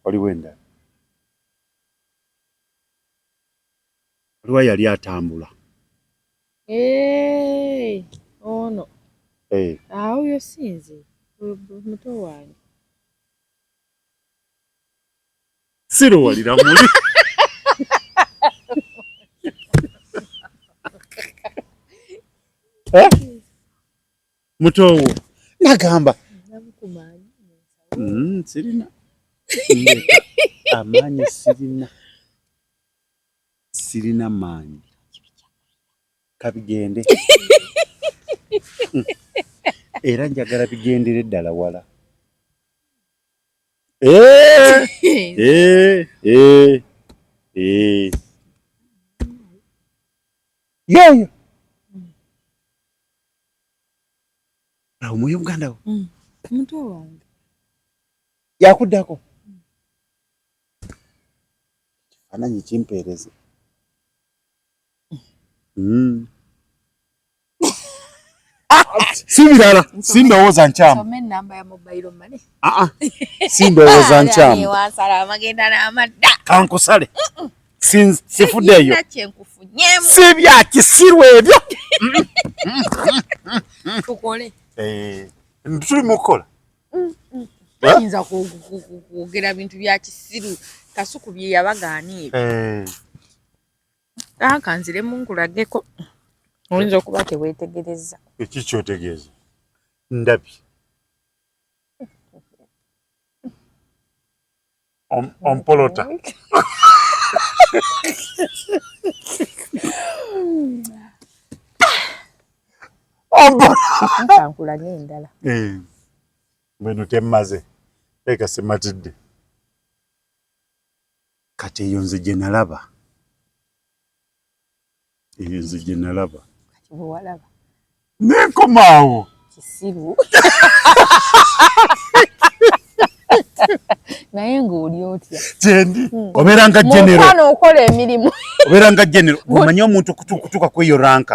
Waliwo endala, waliwo yali atambula. Ono awo yo sinze muto wange. Siruwalira muli. Eh? Mutowo nagamba sirina amaanyi, sirina maanyi, kabigende era njagala bigendere ddala wala. Yoyo omwoyo muganda wo. Muto wange. Yakuddako kifaananyi kimpeereze. Si birala, si ndowooza nkyamu. Si ndowooza nkyamu, kankusale sifuddeeyo, si bya kisiru ebyo. Tuli mu kukola. Ayinza kwogera bintu bya kisiru Kasuku bye yabagaana ebyo. Kanziremu nkulageko, oyinza okuba teweetegereza. Eki kyotegeeza ndabye ompolota. Kankulage endala. Mbwenu temmaze eka simatidde. Kati eyo nze gye nalaba, eyo nze gye nalaba. Kati bwe walaba nenkomaawo. Kisiru naye ng'oli otya? Gyendi obeera nga general. Okola emirimu. Obeera nga general, omanyi omuntu okutuuka ku eyo rank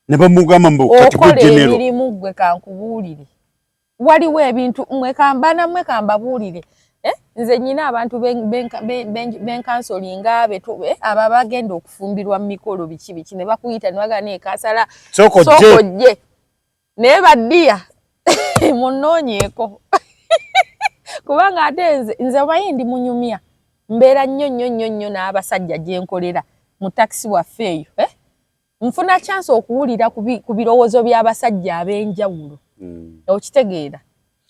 ne bamugamba mbu kati gwe okola general. Emirimu gwe kankubuulire, waliwo ebintu mwekambana mwe kambabuulire. Nze nyina abantu benkansolinga abo abagenda okufumbirwa mu mikolo biki biki ne bakuyita ne bagamba naye kansala sooka ojje ojje, naye baddiya munoonyeeko kubanga ate nze omanyi ndi munyumya, mbeera nnyo nnyo nnyo nnyo n'abasajja gye nkolera mu takisi waffe eyo, eh? Nfuna chance okuwulira ku birowoozo by'abasajja ab'enjawulo. Okitegeera,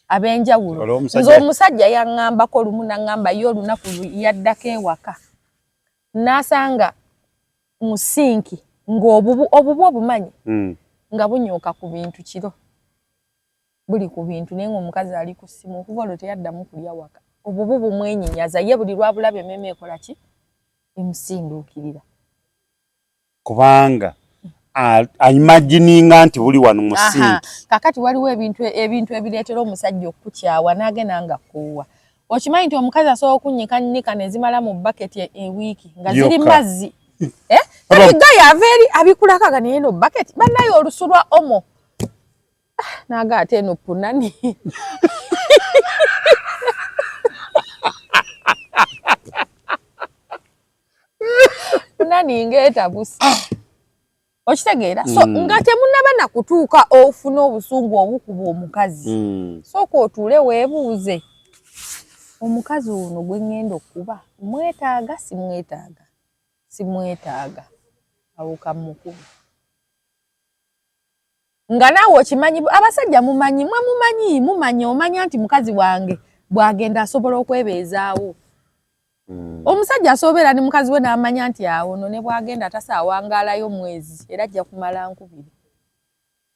ab'enjawulo. Nze omusajja yaŋŋambako lumu, naŋŋamba ye olunaku yaddako ewaka n'asanga mu sink ng'obubu obubu obumanyi nga bunyooka ku bintu kiro, buli ku bintu, naye ng'omukazi ali ku ssimu. Okuva olwo teyaddamu kulya waka, obubu bumwenyinyaza ye, buli lwabulaba emmeeme ekola ki? Emusinduukirira. Kubanga aimagininga nti buli wano mu sink. Kakati waliwo ebintu ebireetera omusajja okukukyawa n'agenda nga kkuuwa. Okimanyi nti omukazi asobola okunnyika nnika ne zimala mu baketi ewiiki nga ziri mazzi? Kati gayo ava eri abikulako aga naye eno baketi bannaye olusu lwa Omo naga ate eno punani. Punani ng'etabuse. Okitegeera? So nga temunnaba na kutuuka ofuna obusungu obukuba omukazi, sooka otuule weebuuze, omukazi ono gwe ŋŋenda okukuba mwetaaga, simwetaaga? Simwetaaga, awo kammukuba. Nga naawe okimanyi, abasajja mumanyi, mwe mumanyi, mumanyi, omanya nti mukazi wange bw'agenda asobola okwebeezaawo. Omusajja asobeera ne mukazi we n'amanya nti awo no ne bw'agenda tasaawangaalayo mwezi era ajja kumala nkubiri.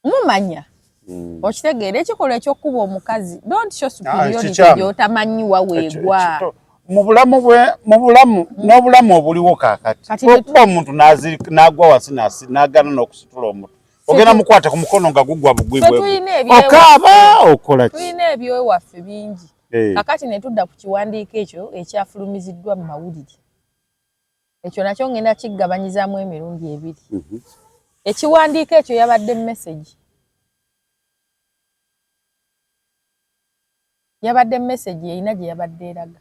Mumanya. Okitegeera, ekikolwa eky'okkuba omukazi, don't show superiority gy'otamanyi wa weegwa. Mu bulamu bwe, mu bulamu n'obulamu obuliwo kaakati, okuba omuntu n'agwa wansi n'agaana n'okusitula omutwe, ogenda mukwata ku mukono nga gugwa bugwi bwe okaaba okola ki? Tulina ebyewaffe bingi. Kakati ne tudda ku kiwandiiko ekyo ekyafulumiziddwa mu mawulire. Ekyo nakyo ngenda kiggabanyizaamu emirundi ebiri. Ekiwandiiko ekyo yabadde message. Yabadde message erina gye yabadde eraga,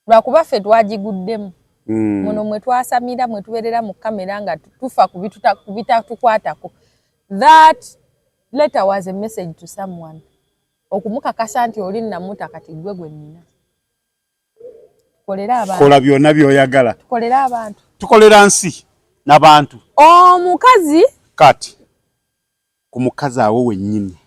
lwakuba ffe twagiguddemu. Muno mwe twasamira, mwe tubeerera mu kamera nga tufa ku bitatukwatako. That letter was a message to someone okumukakasa nti oli namuta, kati gwe gwe nnina. Tukolere abantu. Kola byonna by'oyagala. Tukolere abantu. Tukolera nsi n'abantu. Omukazi. Kati ku mukazi awo wennyini,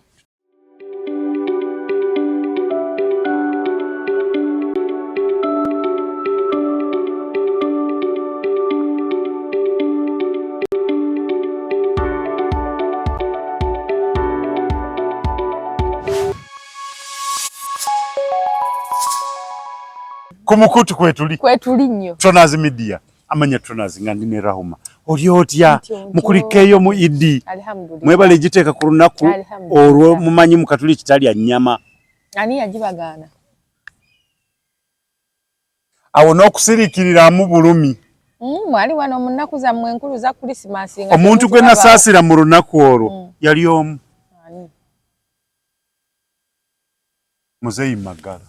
ku mukutu kwetuli. Kwetuli nnyo. Tronas Media, amanya Tronas, nga ndi ne Rahuma. Oli otya? Mukulikeeyo mu Idi. Alhamdulillah. Mwebale giteeka ku lunaku Alhamdulillah. olwo. Mumanyi mu Katuliki talya nnyama. Ani yagibagaana? Awo n'okusiriikiriramu bulumi. Mwali wano mu nnaku zammwe enkulu za Krisimansi nga Omuntu gwe temutulaba. nasaasira mu lunaku olwo yali omu. Ani? Muzeeyi Magala.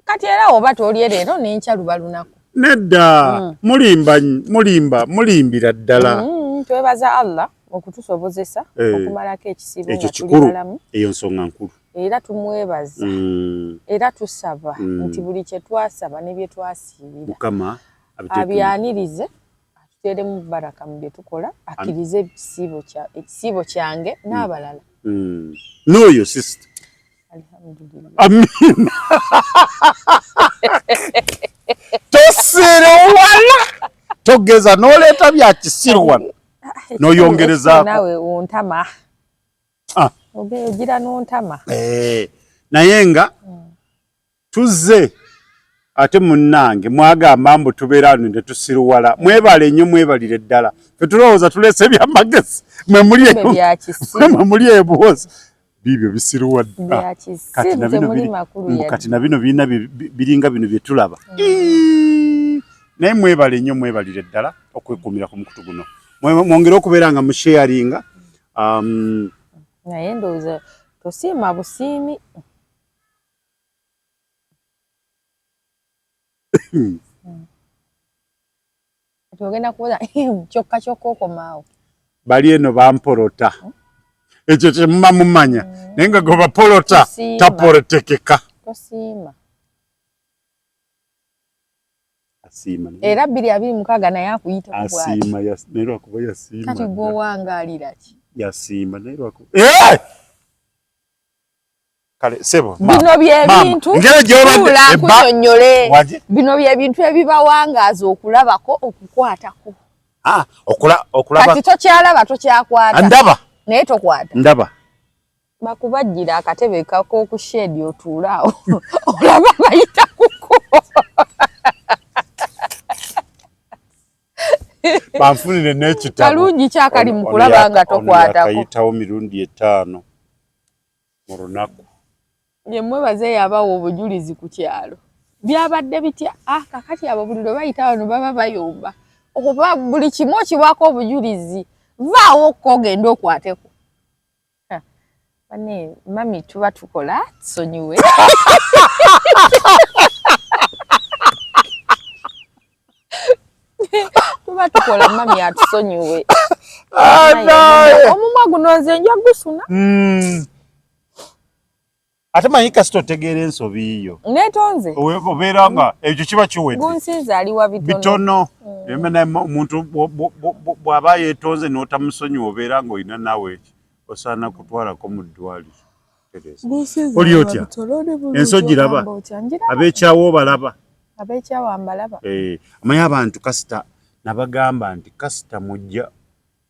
Kati era oba tolye leero, n'enkya luba lunaku. Nedda, mulimba, mulimba, mulimbira ddala. Twebaza Allah okutusobozesa okumalako ekisiibo Ekyo nga tuli kikulu. balamu. Eyo nsonga nkulu. Era tumwebaza, era tusaba nti buli kye twasaba ne bye twasiibira, Mukama abiteeke abyanirize, atuteeremu baraka mu bye tukola, akkirize ekisiibo kyange n'abalala. N'oyo sister. Alhamdulillah. Amina. Tosiriwala, togeza n'oleeta bya kisiru wano n'oyongerezaako. Naawe ontama. Ah. Ogira n'ontama. Eh, naye nga tuzze ate munnange, mwagamba mbu tubeera wano ne tusiruwala. Mwebale nnyo, mwebalire ddala. Ffe tulowooza tuleese ebyamagezi, mwe muli Kumbe bya kisiru. Mwe muli ebwozi biibyo bisiruwadde. Bya Kati kisiru, na bino temuli biri makulu mbu yadde. Kati na bino birina biringa bino bye tulaba. Ii! Naye mwebale nnyo, mwebalire ddala okwekuumira ku mukutu guno. Mwongere okubeera nga musharinga. Naye ndowooza tosiima busiimi. Kati ogenda kubuuza kyokka kyokka okomaawo. Bali eno bampolota, ekyo kyemuba mumanya, naye nga gwe bapolota Tosiima. Tapolotekeka. Tosiima. Asiima. Era 2026 naye akuyita bwati. Asiima, naye lwakuba yasiima Kati dda. gwe owangaalira ki? Yasiima, naye lwakuba. Eh! Kale sebo. Bino byebintu. Ngero gy'obadde Tuula nkunyonnyole. Waje? Bino byebintu ebibawangaaza okulabako, okukwatako. Ah, okulaba. Kati tokyalaba, tokyakwata. Ndaba. Naye tokwata. Ndaba. Bakubajjira akatebe kak'oku shade otuule awo olaba bayita kuko. Banfunire n'ekitabo. Kalungi kyakali mu Ono kulaba nga ono tokwatako. Yakayitawo mirundi 5 mu lunaku. Ye mwebaze yabawa obujulizi ku kyalo. Byabadde bitya? Ah, kakati abo buli lwe bayita wano baba bayomba. Okuba buli kimu okiwaako obujulizi. Vaawo ko ogende okwateko. Ha, bane mami tuba tukola tusonyiwe. Tuba tukola, mami atusonyiwe. Ah, naye. Omumwa guno nze nja gusuna. Ate manyi kasita otegeera ensobi yo. Neetonze. Obeera nga ekyo kiba kiwedde. Gunsinze aliwa bitono. Bitono. Naye omuntu bw'aba yeetonze n'otamusonyiwa, obeera ng'olina naawe osaana kutwalako mu ddwaliro. Tereza. Gunsinze Oli aliwa otya? bitono, oli bulungi, Ensi ogiraba? ogamba otya? Njiraba. Ab'ekyawo obalaba? Ab'ekyawa mbalaba. Eh, amanyi abantu kasita nabagamba nti kasita mujja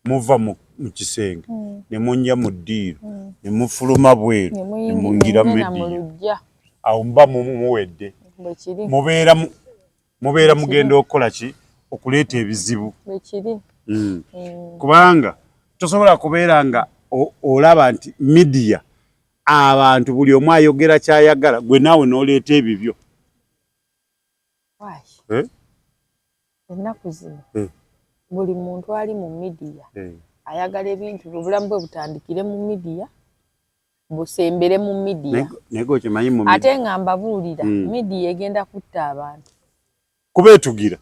muva mu kisenge ne munja mu ddiiro ne mufuluma bweru Ne ne muyingira mugenda mu media, luggya. Awo muba muwedde. Bwe kiri. Mubeera mugenda okukola ki? Okuleeta ebizibu. Bwe kiri. Kubanga tosobola kubeera nga olaba nti media abantu buli omu ayogera kyayagala, gwe naawe n'oleeta ebibyo. Why? Eh? Ennaku zino buli muntu ali mu media ayagala ebintu bye, obulamu bwe butandikire mu media. Busembere mu media. Ate nga mbabuulira, media egenda kutta abantu. Kuba etugira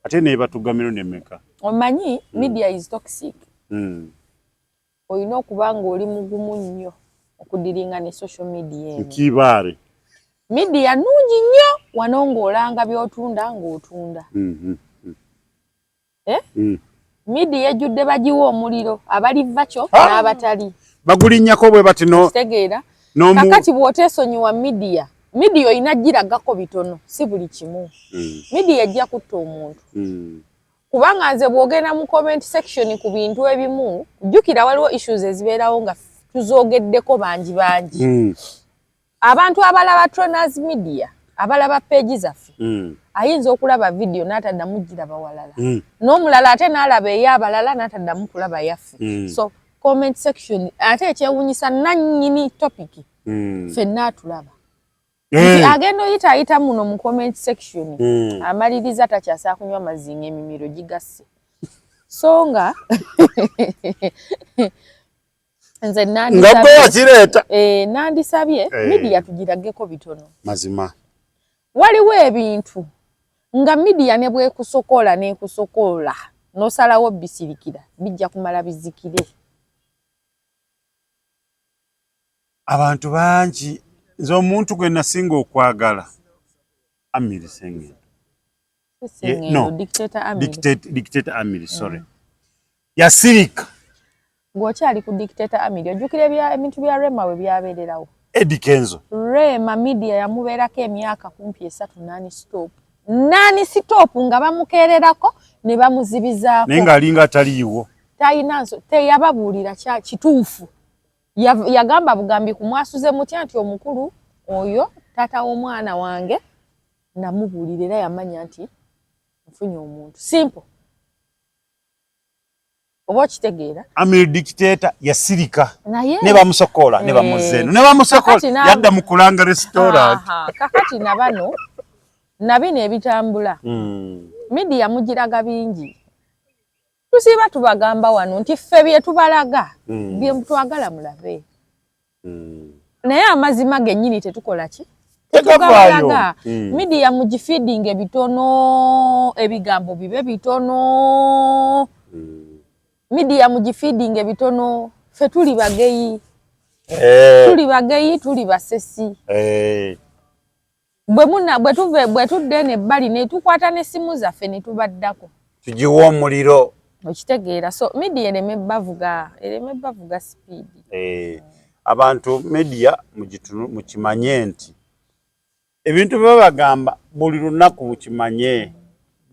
ate nebatuga mirundi emeka. Omanyi, media is toxic. Olina okuba nga oli mugumu nnyo okudealinga ne social media eno. Nkibaare. Media nnungi nnyo wano ng'olanga by'otunda ng'otunda. Eh? Media ejjudde bagiwa omuliro abali vacho n'abatali. Bagulinnyako bwe bati no. Kitegeera. Kakati bw'oteesonyiwa media, media olina giragako bitono, si buli kimu. Media ejja kutta omuntu. Kubanga nze bw'ogenda mu comment section ku bintu ebimu, jjukira waliwo issues ezibeerawo nga tuzoogeddeko bangi bangi. Abantu abalaba Tronas Media, abalaba page zaffe, ayinza okulaba video n'ataddamu giraba walala. N'omulala ate n'alaba ey'abalala n'ataddamu kulaba yaffe. So comment section ate ekyewuunyisa nannyini topic ffenna atulaba. Nti agenda oyitaayita muno mu comment section, amaliriza takyasobola kunywa mazzi ng'emimiro gigasse. So nga nze nga gwe wakireeta. Nandisabye media tugirageko bitono. Mazima. Waliwo ebintu nga media ne bwekusokola n'ekusokola n'osalawo bisirikira, bijja kumala bizikire. Abantu bangi, nze omuntu gwe nasinga okwagala Amiri Sengendo. No, Dictator Amiri. Dictator Amiri, sorry. Yasirika. Ng'okyali ku Dictator Amiri, ojjukira ebintu bya Rema we byabeererawo? Eddie Kenzo. Rema media yamubeerako emyaka kumpi 3 non stop. Non stop nga bamukeererako ne bamuzibizaako. Naye ng'alinga ataliiwo. Talina nso, teyababuulira kya kituufu. Yagamba bugambi kumwasuze mutya nti omukulu oyo taata w'omwana wange namubuulira era yamanya nti nfunye omuntu. Simple. Oba okitegeera? Amiri Dictator yasirika. Ne bamusokola, ne bamuzeeno. Ne bamusokola, yadda mu kulanga restaurant. Kakati na bano, na bino ebitambula. Media mugiraga bingi. Tusiiba tubagamba wano nti ffe bye tubalaga, bye twagala mulabe. Naye amazima gennyini tetukola ki? Tetugabalaga. Media mugifeeding ebitono, ebigambo bibe bitono. Media mugifeeding ebitono, ffe tuli bageyi. Tuli bageyi, tuli basesi. Bwe tudda eno ebbali ne tukwata n'essimu zaffe ne tubaddako. Tugiwa omuliro. Okitegeera. So media ereme bavuga speed. Abantu media mukimanye nti ebintu bye babagamba buli lunaku mukimanye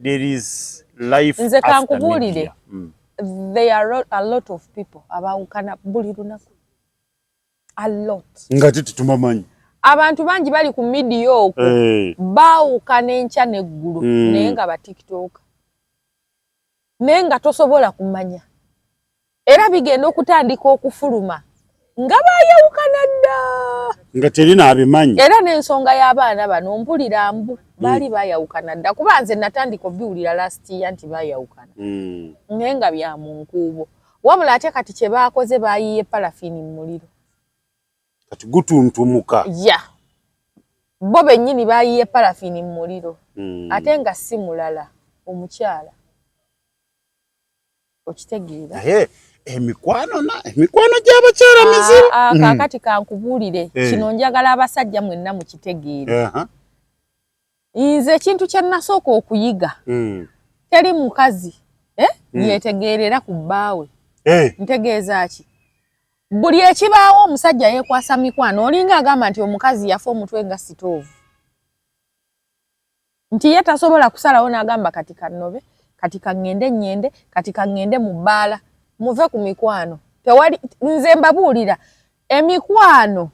there is life Nze kankubuulire. There are a lot of people abaawukana buli lunaku. A lot. Nga tetubamanyi. Abantu bangi bali ku media okwo baawukana enkya n'eggulo naye nga ba TikTok. Naye nga tosobola kumanya. Era bigenda okutandika okufuluma nga baayawukana dda. Nga terina abimanyi. Era n'ensonga y'abaana bano mpulira mbu baali baayawukana dda kuba nze natandika obiwulira last year nti baayawukana. Naye nga bya mu nkuubo. Wabula ate kati kye baakoze baayiye paraffin mu muliro. Kati gutuntumuka. Ya. Bo bennyini baayiye paraffin mu muliro. Ate nga si mulala omukyala. Okitegeera. Naye emikwano gy'abakyala mizibu. Kaakati kankubuulire kino njagala abasajja mwenna mukitegeere. Nze ekintu kye nasooka okuyiga. Teri mukazi yeetegeerera ku bbaawe. Ntegeeza ki? Buli ekibaawo omusajja yeekwasa mikwano olinga agamba nti omukazi yafa omutwe nga sitoovu. Nti ye tasobola kusalawo n'agamba kati kannobe, kati kaŋŋende nnyende, kati kaŋŋende mu bbaala. Muve ku mikwano. Tewali, nze mbabuulira emikwano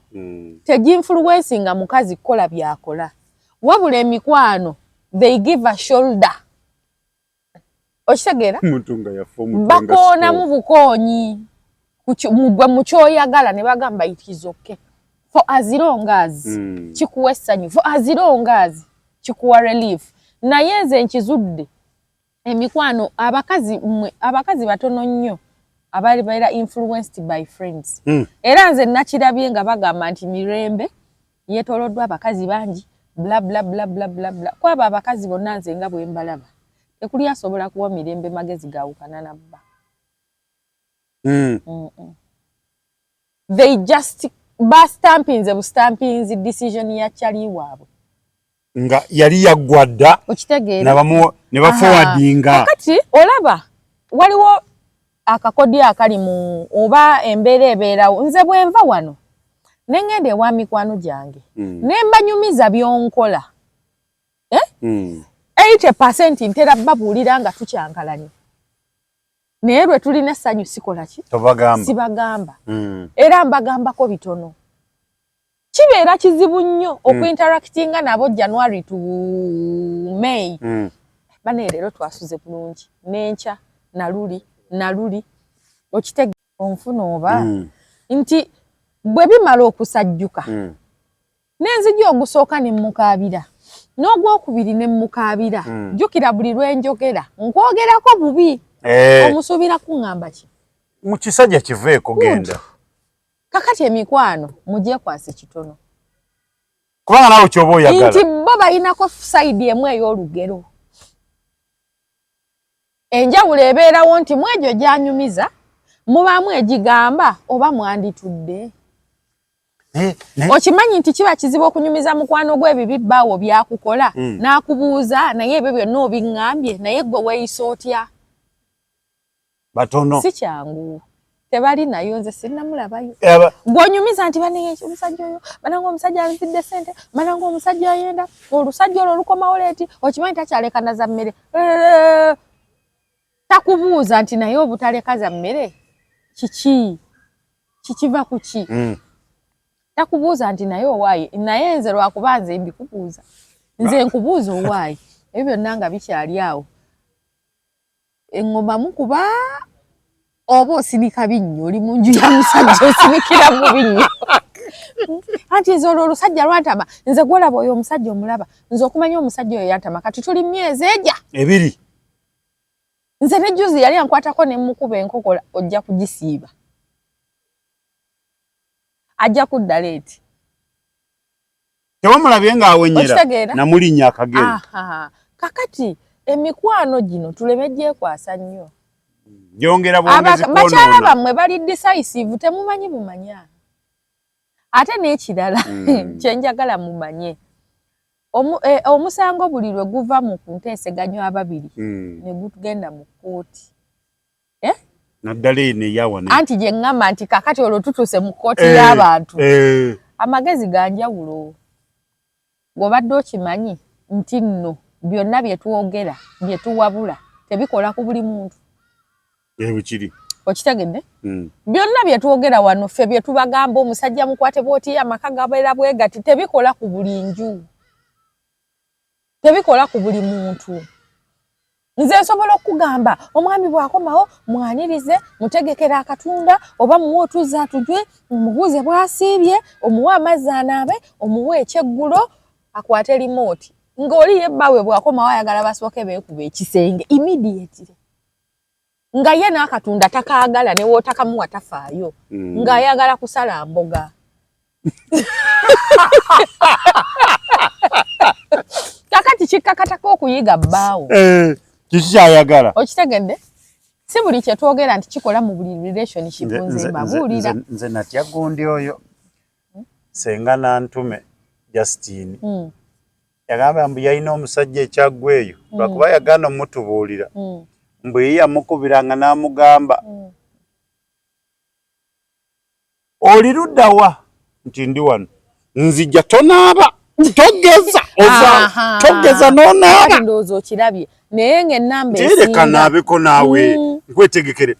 teginfluencinga mukazi kukola by'akola. Wabula emikwano they give a shoulder. Okitegeera? Bakoonamu bukoonyi gwe mu ky'oyagala ne bagamba it is okay. For as long as kikuwa essanyu, for as long as kikuwa relief. Naye nze nkizudde emikwano abakazi batono nnyo Abali baira influenced by friends. Era nze nakirabye nga bagamba nti Mirembe yeetooloddwa abakazi bangi, bla bla bla bla bla bla. Kwabo abakazi bonna nze nga bwe mbalaba, tekuli asobola kuwa Mirembe magezi gaawukana na bba. They just bastampinze bustampinzi decision ya kyali waabwe. Nga yali yaggwa dda. Okitegeera? Ne baforwardinga. Kakati olaba waliwo akakodyo akali mu oba embeera ebeerawo. Nze bwe nva wano ne ŋŋenda ewa mikwano gyange ne mbanyumiza by'onkola, eh? 80% ntera babuulira nga tukyankalanye, naye lwe tulina essanyu sikola ki? Tobagamba. Sibagamba. Era mbagambako bitono. Kibeera kizibu nnyo okuinteractinga nabo January to May. Bane leero twasuze bulungi, n'enkya naluli naluli, okitege onfuna oba nti bwe bimala okusajjuka nenzija ogusooka ne mmukaabira, n'ogwokubiri ne mmukaabira. Jjukira buli lwe njogera nkwogerako bubi. Omusuubira kuŋŋamba ki? Mu kisajja kiveeko, genda. Kakati emikwano mugyekwase kitono. Kubanga naawe kyoba oyagala. Nti bo balinako side emu ey'olugero. Enjawulo ebeerawo nti mu egyo gy'anyumiza mubaamu egigamba oba mwanditudde. Okimanyi nti kiba kizibu okunyumiza mukwano gw'ebibi bbaawo byakukola, n'akubuuza, naye ebyo byonna obiŋŋambye, naye gwe weeyisa otya? Batono. Si kyangu, tebali nayo, nze sinnamulabayo. Gw'onyumiza nti baneye omusajja oyo, banange omusajja anzidde ssente, banange omusajja ayenda, olusajja olwo olukomawo late, okimanyi takyalekana za mmere. Takubuuza nti naye obutaleka za mmere kiki, kikiva ku ki? Takubuuza nti naye owaaye, naye nze lwakuba nze mbikubuuza, nze nkubuuza owaaye. Ebyo byonna nga bikyali awo, eŋŋoma mukuba oba osinika binnyo, oli mu nju ya musajja osinikira mu binnyo. Anti nze olwo olusajja lwantama, nze gwolaba oyo omusajja omulaba, nze okumanya omusajja oyo yantama kati tuli myezi egya 2. Nze ne juzi yali ankwatako ne mukuba enkokola, ojja kugisiiba, ajja kudda late. Tewamulabye ng'awenyera namulinnya akagere. Kakati emikwano gino tuleme gyekwasa nnyo. Gyongera bwongezi. Bakyala bammwe bali decisive, temumanyi bumanya. Ate n'ekirala kyenjagala mumanye, omusango buli lwe guva mu kunteeseganya ababiri ne gugenda mu kkooti. Naddala eno eyawana. Anti gye ŋŋamba nti kakati olwo tutuuse mu kkooti y'abantu. Amagezi ga njawulo. Bw'obadde okimanyi nti nno byonna bye twogera, bye tuwabula, tebikola ku buli muntu. Bukiri. Okitegedde? Byonna bye twogera wano ffe bye tubagamba, omusajja mukwate bw'oti, amaka gabeera bwe gati, tebikola ku buli nju. Tebikola ku buli muntu. Nze nsobola okugamba omwami bw'akomawo mwanirize, mutegekere akatunda oba muwe otuzzi atujwe, omubuuze bw'asiibye, omuwe amazzi anaabe, omuwe ekyeggulo, akwate limooti. Ng'oli ye bbaawe bw'akomawo ayagala basooke beekuba ekisenge immediately. Nga ye n'akatunda takaagala, ne w'otakamuwa tafaayo. Ng'ayagala kusala mboga. Kakati kikkakatako okuyiga bbaawo. Kiki kyayagala? Okitegedde? Si buli kye twogera nti kikola mu buli relationship, nze mbabuulira. Nze natya gundi oyo. Senga Nantume Justine. Yagamba mbu yalina omusajja ekyaggwa eyo, lwakuba yagaana omutubuulira. Mbu ye yamukubiranga n'amugamba, oli ludda wa? Nti ndi wano. Nzija tonaaba, togeza, togeza n'onaaba. Ndowooza okirabye, naye ng'ennamba esinga. Naabeko naawe, nkwetegekere.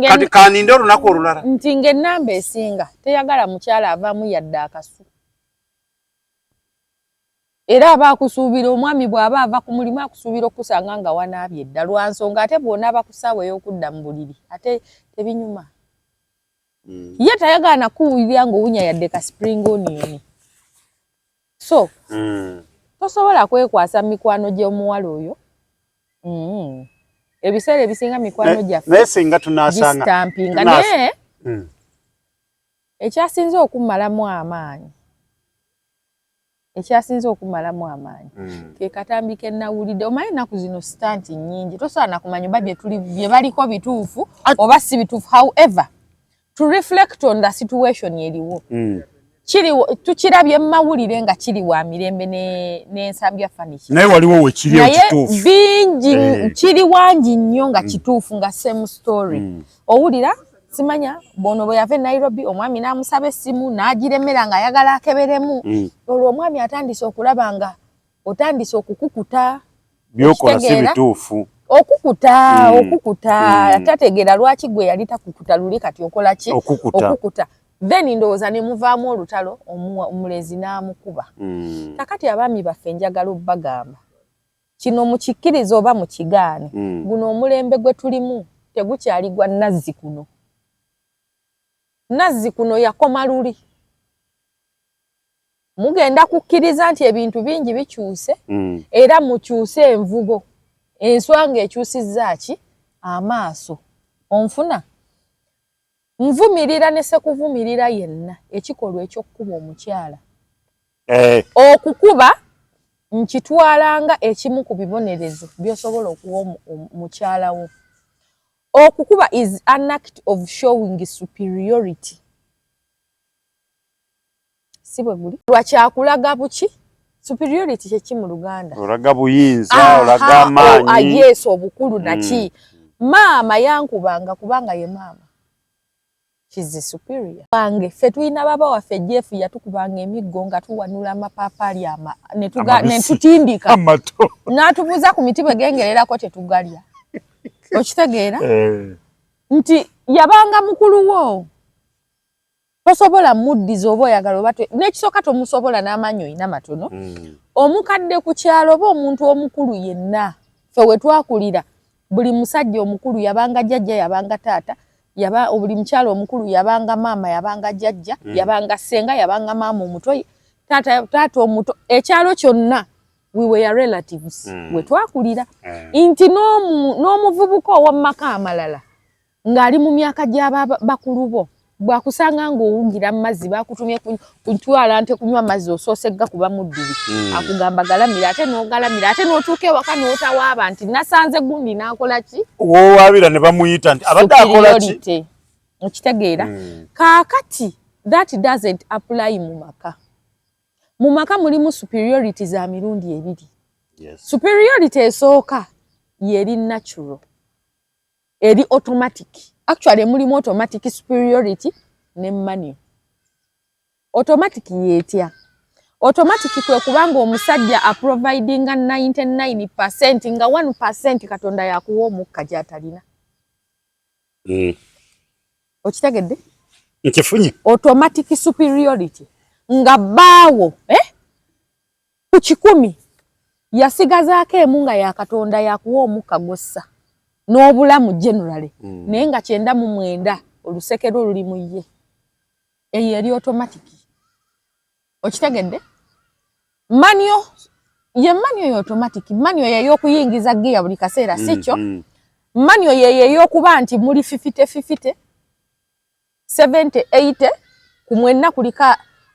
Kati kaninde olunaku olulala. Nti ng'ennamba esinga teyagala mukyala avaamu yadde akasu. Era aba akusuubira omwami bw'aba ava ku mulimu akusuubira okukusanga nga wanaabye dda, lwa nsonga ate bw'onaaba ku ssaawa ey'okudda mu buliri ate tebinyuma. Ye tayagala nakuwulira ng'owunya yadde ka spring onion. So tosobola kwekwasa mikwano gy'omuwala oyo. Ebiseera ebisinga mikwano gyaffe naye singa tunasanga gistampinga naye ekyasinze okummalamu amaanyi, ekyasinze okummalamu amaanyi ke katambi ke nawulidde. Omanyi ennaku zino stunt nnyingi, tosobola nakumanya oba bye baliko bituufu oba si bituufu. However, to reflect on the situation eriwo, kiriwo tukirabye mu mawulire nga kiri wa mirembe n'ensambya furniture, naye waliwo wekiri naye ekituufu. Bingi kiri wangi nnyo nga kituufu, nga same story. Owulira simanya bono bwe yava e Nairobi, omwami n'amusaba essimu n'agiremera ng'ayagala akeberemu. Olwo omwami atandise okulaba nga otandise okukukuta. Byokola si Okitegeera? bituufu. Okukuta, okukuta. Tategeera lwaki gwe yali takukuta luli, kati okola ki? Okukuta. Okukuta. Then ndowooza ne muvaamu olutalo, omulenzi n'amukuba. Kakati abaami baffe, njagala obbagamba kino, mukikkirize oba mukigaane, guno omulembe gwe tulimu tegukyali gwa nazzi kuno. Nazzi kuno yakoma luli. Mugenda kukkiriza nti ebintu bingi bikyuse, era mukyuse envubo. Enswanga ekyusizza ki amaaso. Onfuna nvumirira ne sekuvumirira yenna ekikolwa eky'okkuba omukyala. Okukuba nkitwalanga ekimu ku bibonerezo by'osobola okuwa mukyala wo. Okukuba is an act of showing superiority, si bwe guli? Lwakyakulaga buki? Superiority kyeki mu Luganda? Olaga buyinza, olaga amaanyi. Yes, obukulu naki. Maama yankubanga kubanga ye maama. She's superior wange. Ffe tulina baba waffe Jeff yatukubanga emiggo nga tuwanula amapaapaali ne tutindika, n'atubuuza ku miti bwe gengererako tetugalya. Okitegeera nti yabanga mukulu wo, tosobola muddiza oba oyagala oba n'ekisooka tomusobola n'amaanyi olina matono. Omukadde ku kyalo oba omuntu omukulu yenna, ffe we twakulira buli musajja omukulu yabanga jjajja, yabanga taata, yaba buli mukyalo omukulu yabanga maama, yabanga jjajja, yabanga ssenga, yabanga maama omuto, taata, taata omuto. Ekyalo kyonna we were relatives. We twakulira nti n'omuvubuka ow'omu amalala ng'ali mu myaka gy'abakulu bo bwakusanga ng'owugira mu mazzi, bakutumye kutwala nte kunywa mazzi, osoose gakuba mu ddubi, akugamba galamira, ate n'ogalamira, ate n'otuuka ewaka n'otawaaba nti nasanze gundi n'akola ki. Wowaabira ne bamuyita nti abadde akola ki. Okitegeera? Kaakati that doesn't apply mu maka. Mu maka mulimu superiority za mirundi ebiri. Superiority esooka yeri natural, eri automatic. Actually mulimu automatic superiority ne manual. Automatic yeetya? Automatic kwe kubanga omusajja aprovidinga 99%, nga 1% Katonda yakuwa omukka gy'atalina. Okitegedde? Nkifunye. Automatic superiority nga bbaawo, eh? Ku 100 yasigazaako emu nga ya Katonda yakuwa omukka gwossa n'obulamu generally, naye nga 99 olusekero luli mu ye. Eyo eri automatic. Okitegedde? Manual ye manual ye automatic. Manual yey'okuyingiza gear buli kaseera, si kyo? Manual ye ey'okuba nti muli 50-50, 70-80, ku mwenna kuliko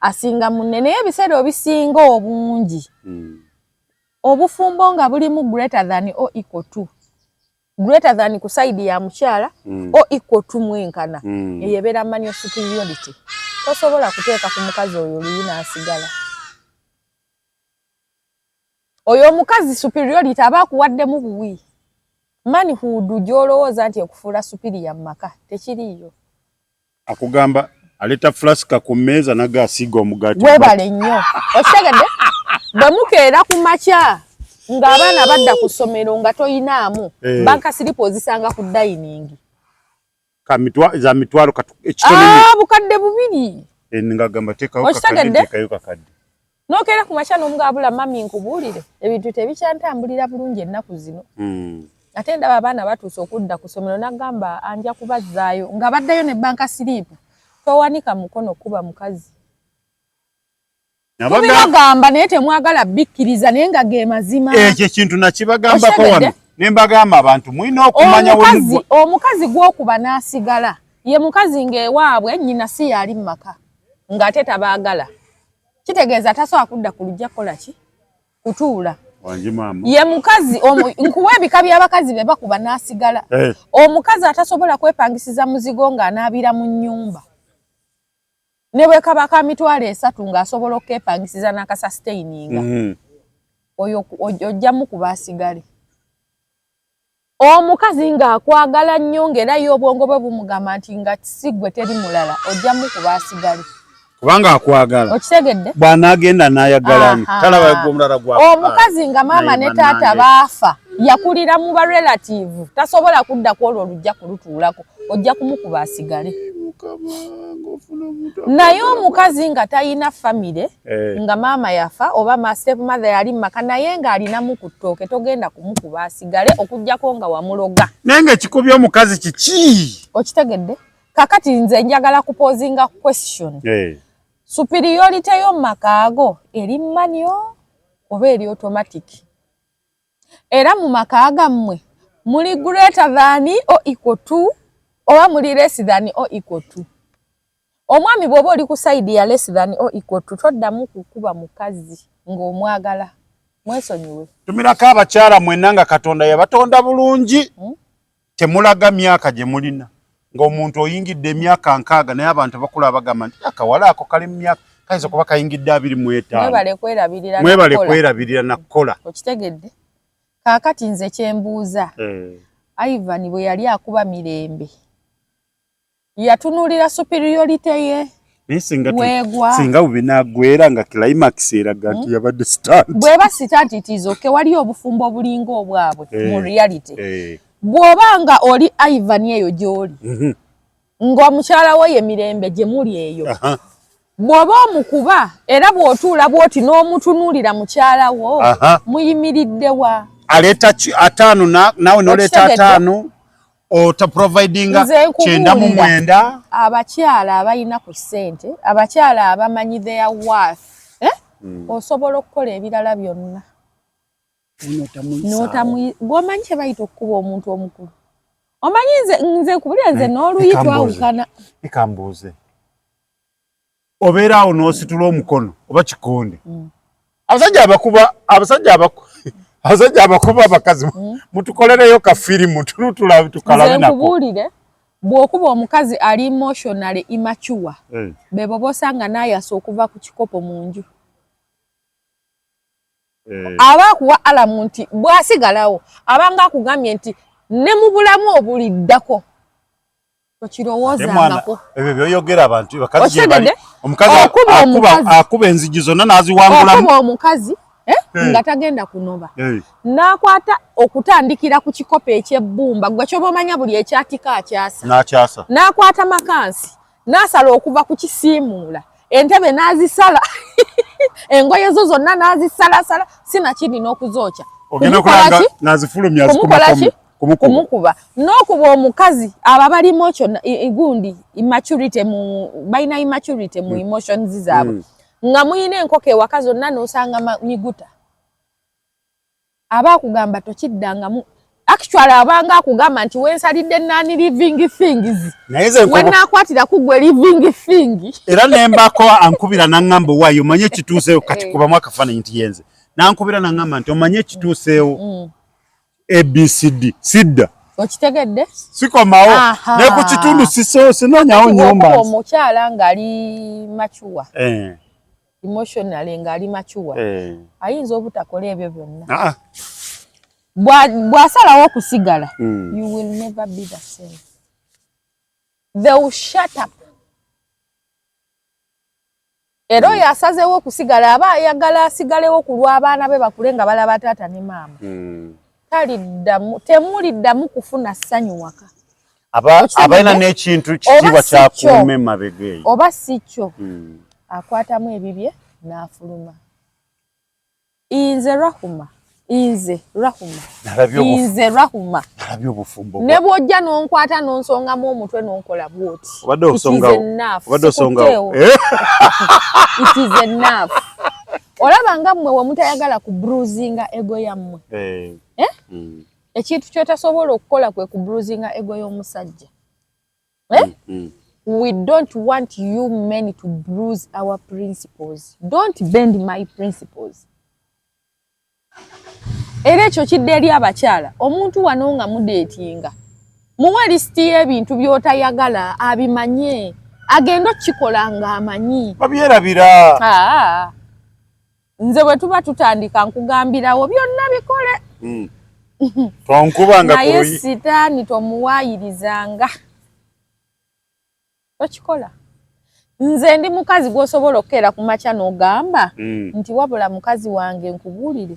asinga munne, naye ebiseera obisinga obungi obufumbo nga bulimu greater than or equal to, greater than ku side ya mukyala or equal to, mwenkana, eyo ebeera manual superiority. Tosobola kuteeka ku mukazi oyo oluyi n'asigala. Oyo omukazi superiority aba akuwaddemu buwi. Manhood gy'olowooza nti ekufuula superior mu maka tekiriiyo. Akugamba aleeta flasika ku mmeeza naga asiiga omugaati. Weebale nnyo. Okitegedde? Bwe mukeera ku makya ng'abaana badda ku ssomero nga toyinaamu, bank slip ozisanga ku dining. Za mitwalo ekitono. Ah, 2000. Ngagamba teekayo Okitegedde? kakadde, teekayo kakadde. N'okeera ku makya n'omugabula, "Mami, nkubuulire, ebintu tebikyantambulira bulungi ennaku zino. Ate ndaba abaana batuuse okudda ku ssomero." N'agamba anja kubazzaayo nga baddayo ne bank slip. Towanika mukono kuba mukazi. Tubibagamba naye temwagala bikkiriza, naye nga ge mazima. Ekyo ekintu nakibagambako Okitegedde? wano. Ne mbagamba abantu mulina okumanya. Omukazi gw'okuba n'asigala ye mukazi ng'ewaabwe nnyina si yali mu maka, ng'ate tabaagala, kitegeeza tasobola kudda ku lujja kukola ki? Kutuula. Ye mukazi, nkuwa ebika by'abakazi be bakuba n'asigala. Eh. Omukazi atasobola kwepangisiza muzigo ng'anaabira mu nnyumba, ne bwe kaba ka 300,000, ng'asobola okukepangisiza n'akasustaininga, oyo ojja mukuba asigale. Omukazi ng'akwagala nnyo, ng'era ye obwongo bwe bumugamba nti nga si ggwe teri mulala, ojja mukuba asigale. Kubanga akwagala. Okitegedde? Bw'anaagenda n'ayagala talaba omulala gwa. Omukazi nga maama ne taata baafa, yakulira mu ba relative, tasobola kudda ku olwo olujja kulutuulako, ojja kumukuba asigale. Naye omukazi nga talina famire, nga maama yafa oba ma step mother yali mumaka, naye ng'alinamu ku ttooke, togenda kumukuba asigale okuggyako nga wamuloga. Naye nga ekikubya omukazi kiki? Okitegedde? Kakati nze njagala kuposinga question. Superiority yo mu maka eri manual oba eri automatic? Era mu maka gammwe muli greater than or equal to oba muli less than or equal to? Omwami bw'oba oli ku side ya less than or equal to, toddamu kukuba mukazi ng'omwagala, mwesonyiwe. Tumirako abakyala mwenna nga Katonda yabatonda bulungi. Temulaga myaka gye mulina, ng'omuntu oyingidde emyaka 60, naye abantu bakula bagamba nti akawala ako kali mu myaka kayinza kuba kayingidde 25. Mwebale kwerabirira. Mwebale kwerabirira nakukola. Okitegedde? Kaakati nze kyembuuza, Ivan bwe yali akuba Mirembe, yatunuulira superiority ye? Naye singa bwe nga climax eraga nti yabadde stunt. Bweba stunt, it is okay. Waliyo obufumbo obulinga obwabwe mu reality. Bw'oba nga oli Ivan eyo gy'oli, ng'omukyala wo ye Mirembe gye muli eyo, bw'oba omukuba era bw'otuula bw'oti n'omutunuulira mukyala wo, muyimiridde wa? Aleeta 50, naawe n'oleeta 50, ota providinga 99. Abakyala abalina ku ssente, abakyala abamanyi their worth, eh? Osobola okukola ebirala byonna gwomanyi kye bayita okukuba omuntu omukulu. Omanyi nze nkubulira, nze n'oluyi twawukana. Ekambuuze, obeera awo n'ositula omukono oba kikonde? Abasajja abakuba, abasajja abakuba abakazi, mutukolereyo ka firimu tukalabe nako. Nkubuulire, bw'okuba omukazi ali emotionally immature, bebo bosanga n'ayasa okuva ku kikopo mu nju. Aba akuwa alamu nti bw'asigalawo abanga akugambye nti ne mu bulamu obuliddako tokirowoozangako. Ebyo byoyogera abantu bakazi gye bali, omukazi akuba enzigi zonna n'aziwangulamu. Okuba omukazi nga tagenda kunoba, n'akwata okutandikira ku kikopo eky'ebbumba, gwe kyoba omanya buli ekyatika akyasa. N'akyasa. N'akwata makansi n'asala okuva ku kisiimuula entebe, n'azisala engoye zo zonna, n'azisalasala, sinakindi n'okuzookya. Kumukuba n'okuba omukazi, abo abalimu ekyo gundi immaturity mu balina immaturity mu emotions zaabwe. Nga muyina enkoko ewaka zonna n'osanga miguta, aba akugamba tokiddangamu. Actually abanga akugamba nti wensalidde nani living things, wenakwatira kugwe living thing. Era nembako ankubira naŋŋamba, owaayo omanye ekituuseewo kati? Kubamu akafaananyi nti yenze nankubira naŋŋamba nti omanye ekituuseewo, ABCD, sidda. Okitegedde? Sikomawo ne ku kitundu, sinoonyawo nyumba. Omukyala ng'ali mature emotionally, ng'ali mature, ayinza obutakola ebyo byonna. Bw'asalawo okusigala, you will never be the same. They will shut up. Era oyo asazeewo okusigala aba ayagala asigalewo ku lw'abaana be bakule nga balaba taata ne maama. Taliddamu, temuliddamu kufuna ssanyu waka. Abalina n'ekintu kitiibwa kyakuuma emabega eyo. Oba si kyo, akwatamu ebibye n'afuluma. Nze Rahuma, nze Rahuma, nze Rahuma. Nalabye obufumbo. Ne bw'ojja n'onkwata n'onsongamu omutwe n'onkola bw'oti, Obadde osongawo, obadde osongawo. It is enough. Olaba nga mmwe we mutayagala ku bruisinga ego yammwe. Eh? Ekintu kyotasobola okukola kwe kubruisinga ego y'omusajja, eh? We don't want you men to bruise our principles. Don't bend my principles. Era ekyo kidda eri abakyala. Omuntu wano nga mudatinga, muwe lisiti y'ebintu by'otayagala, abimanye, agenda okukikola ng'amanyi. Babyerabira. Ah. Nze bwe tuba tutandika nkugambirawo byonna bikole. Tonkubanga. Naye sitaani tomuwaayirizanga, tokikola. Nze ndi mukazi gw'osobola okukeera ku makya n'ogamba nti, "Wabula mukazi wange, nkubuulire,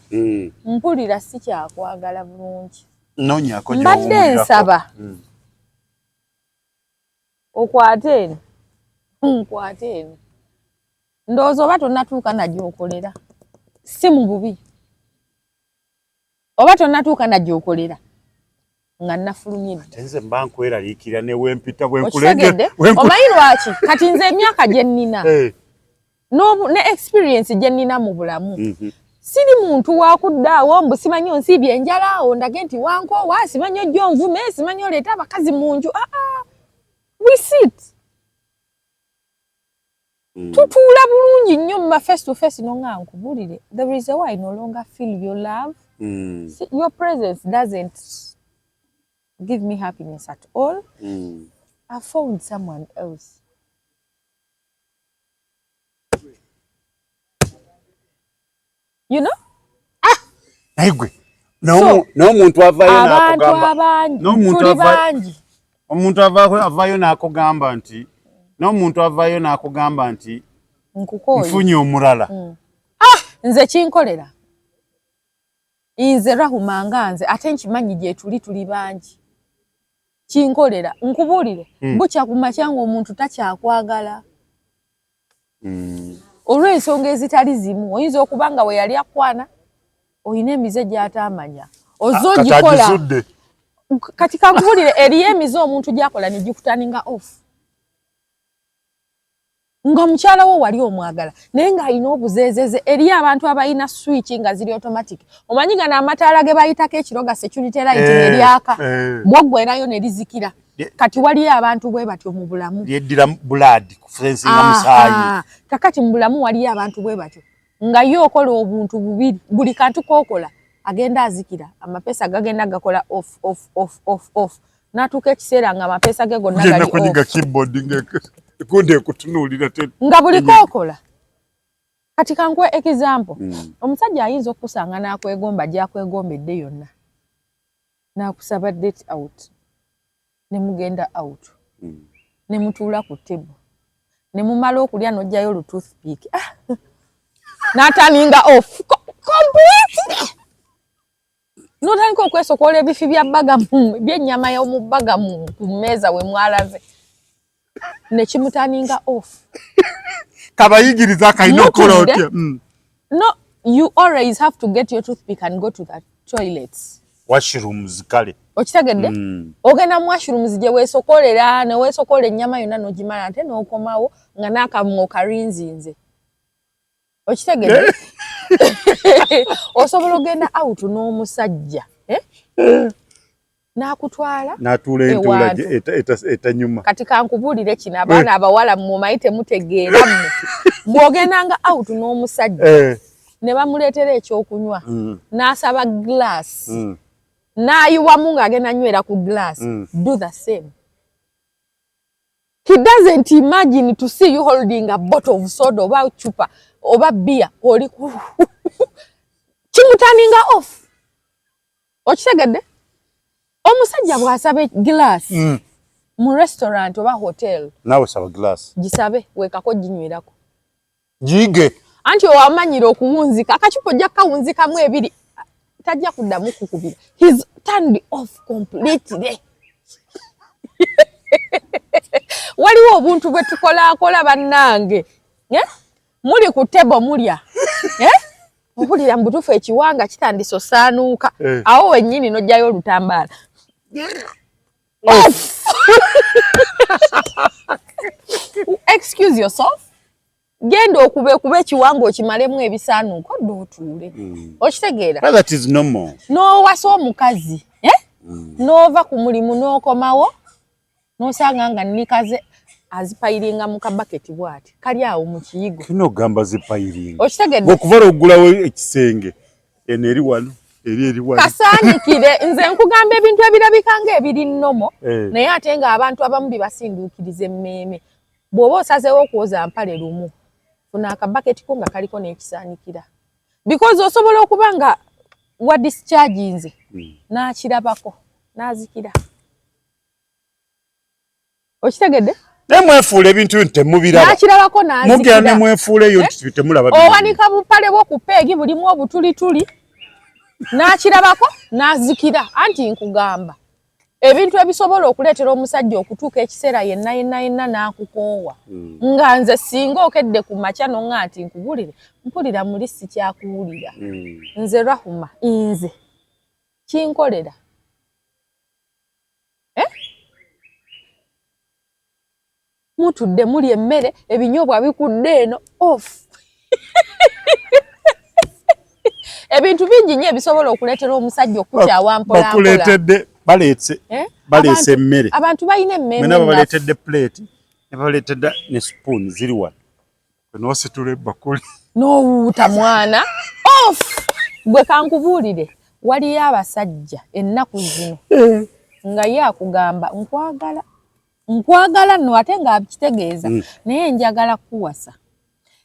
mpulira si kyakwagala bulungi." Noonyako. Mbadde gy'owummulirako. nsaba okwate eno, nkwate eno. Ndowooza oba tonnatuuka nagyokolera, si mu bubi, oba tonnatuuka nagyokolera nga nafulumye dda. Ate nze mba nkweraliikirira ne wempita. Okitegedde? Omanyi lwaki? Kati nze emyaka gye nnina ne experience gye nnina mu bulamu, siri muntu wakuddaawo mbu simanyi onsiibye enjala awo ndage nti wankoowa, simanyi ojja onvume, simanyi oleete abakazi mu nju. Aa, we sit, tutuula bulungi nnyo mu face to face, nonga nkubulire, there is a way I no longer feel your love. See, your presence doesn't give me happiness at all. I found someone else. You know? Naye gwe So, n'omuntu avaayo abantu n'akugamba abangi n'omuntu tuli bangi. Omuntu avaayo n'akugamba nti, n'omuntu avaayo n'akugamba nti Nkukooye. Nfunye omulala. Nze kinkolera, nze Rahuma, nga nze ate nkimanyi gye tuli tuli bangi, kinkolera. Nkubuulire, bukya ku makya ng'omuntu takyakwagala olw'ensonga ezitali zimu. Oyinza okuba nga we yali akwana oyina emize gy'ataamanya ozze Kati ogikola. Agizudde. Kati kankubulire, eriyo emize omuntu gy'akola ne gikuturninga off, nga mukyala wo wali omwagala naye ng'alina obuzeezeze. Eriyo abantu abalina switch nga ziri automatic. Omanyi gano amataala ge bayitako ekiro ga security light, neryaka, bwoggwerayo ne lizikira. Kati waliyo abantu bwe batyo mu bulamu. Lyeddira blood kusensinga musaayi. Kakati mu bulamu waliyo abantu bwe batyo, nga ye okola obuntu bubiri, buli kantu kookola agenda azikira, amapeesa gagenda gakola off, off, off, off, off, n'atuuka ekiseera nga amapeesa ge gonna Genda gali kunyiga off. Keyboard nga ekundi ekutunuulira Nga buli kookola. Kati kankuwe example. Omusajja ayinza okukusanga n'akwegomba gy'akwegombedde yonna, n'akusaba date out, ne mugenda out, ne mutuula ku table, ne mumala okulya, n'oggyayo olu toothpick, ah! N'aturninga off completely, n'otandika okwesokoola ebifi bya burger, by'ennyama y'omu burger ku mmeeza we mwalaze, ne kimuturninga off. Kabayigiriza akalina okukola. Mutudde. Otya? No, you always have to get your toothpick and go to the toilets. Washrooms kale. Okitegedde? Ogenda mu washrooms gye weesokolera, ne weesokola ennyama yonna n'ogimala, ate n'okomawo nga n'akamwa okarinzinze. Okitegedde? Osobola ogenda out n'omusajja, eh? N'akutwala N'atuula entuula ewantu. Etanyuma. Kati kankubuulire kino, abaana abawala mumanyi temutegeera mmwe. Bw'ogendanga out n'omusajja ne bamuleetera ekyokunywa, n'asaba glass, n'ayiwamu ng'agenda nywera ku glass, do the same. He doesn't imagine to see you holding a bottle of soda oba chupa oba beer, oli kimuturninga off. Okitegedde? Omusajja bw'asaba glass mu restaurant oba hotel, Naawe saba glass. Gisabe, weekako ginywerako. Giyige. Anti owamanyira okuwunzika akacupa, ojja kukawunzikamu ebiri, tajja kuddamu kukubira. He's turned off completely. Waliwo obuntu bwe tukolakola bannange, eh? Muli ku table mulya, eh? Owulira mu butuufu ekiwanga kitandise osaanuuka. Awo wennyini n'ojjayo olutambaala. Off. Excuse yourself. Genda okube kuba ekiwango okimalemu ebisaanuuko odde otuule. Okitegeera? That is normal. N'owasa omukazi, eh? N'ova ku mulimu n'okomawo n'osanga nga nnikaze azipayiringa mu kabaketi bw'ati kali awo mu kiyigo. Kino ogamba zipayiringa. Okitegedde? Okuva lw'oggulawo ekisenge eno eri wano eri eri wano. Kasaanikire nze nkugamba ebintu ebirabika ng'ebiri nnomo naye ate ng'abantu abamu bibasinduukiriza emmeeme. Bw'oba osazeewo okwoza mpale lumu funa akabaketi ko nga kaliko n'ekisaanikira because osobola okuba nga wa discharginze n'akirabako n'azikira. Okitegedde? Naye mwefuula ebintu nti temubiraba. N'akirabako n'azikira. Mugenda ne mwefuula eyo nti temulaba. Owanika bupale bwo ku peegi bulimu obutulituli n'akirabako n'azikira. Anti nkugamba ebintu ebisobola okuleetera omusajja okutuuka ekiseera yenna yenna yenna n'akukoowa. Nga nze singa okedde ku makya n'oŋŋa nti nkubulire, mpulira muli sikyakuwulira. Nze Rahuma, nze kinkolera. Mutudde muli emmere, ebinyobwa bikudde eno off. Ebintu bingi nnyo ebisobola okuleetera omusajja okukyawa mpola mpola. Bakuleetedde, baleetse, baleese emmere. Abantu balina emmeeme Mwena babaleetedde plate, ne babaleetedde ne spoon ziri wano. N'ositula ebbakuli. N'owuuta mwana off. Gwe kankubuulire, waliyo abasajja ennaku zino nga ye akugamba nkwagala. Nkwagala nno ate ng'akitegeeza naye njagala kukuwasa.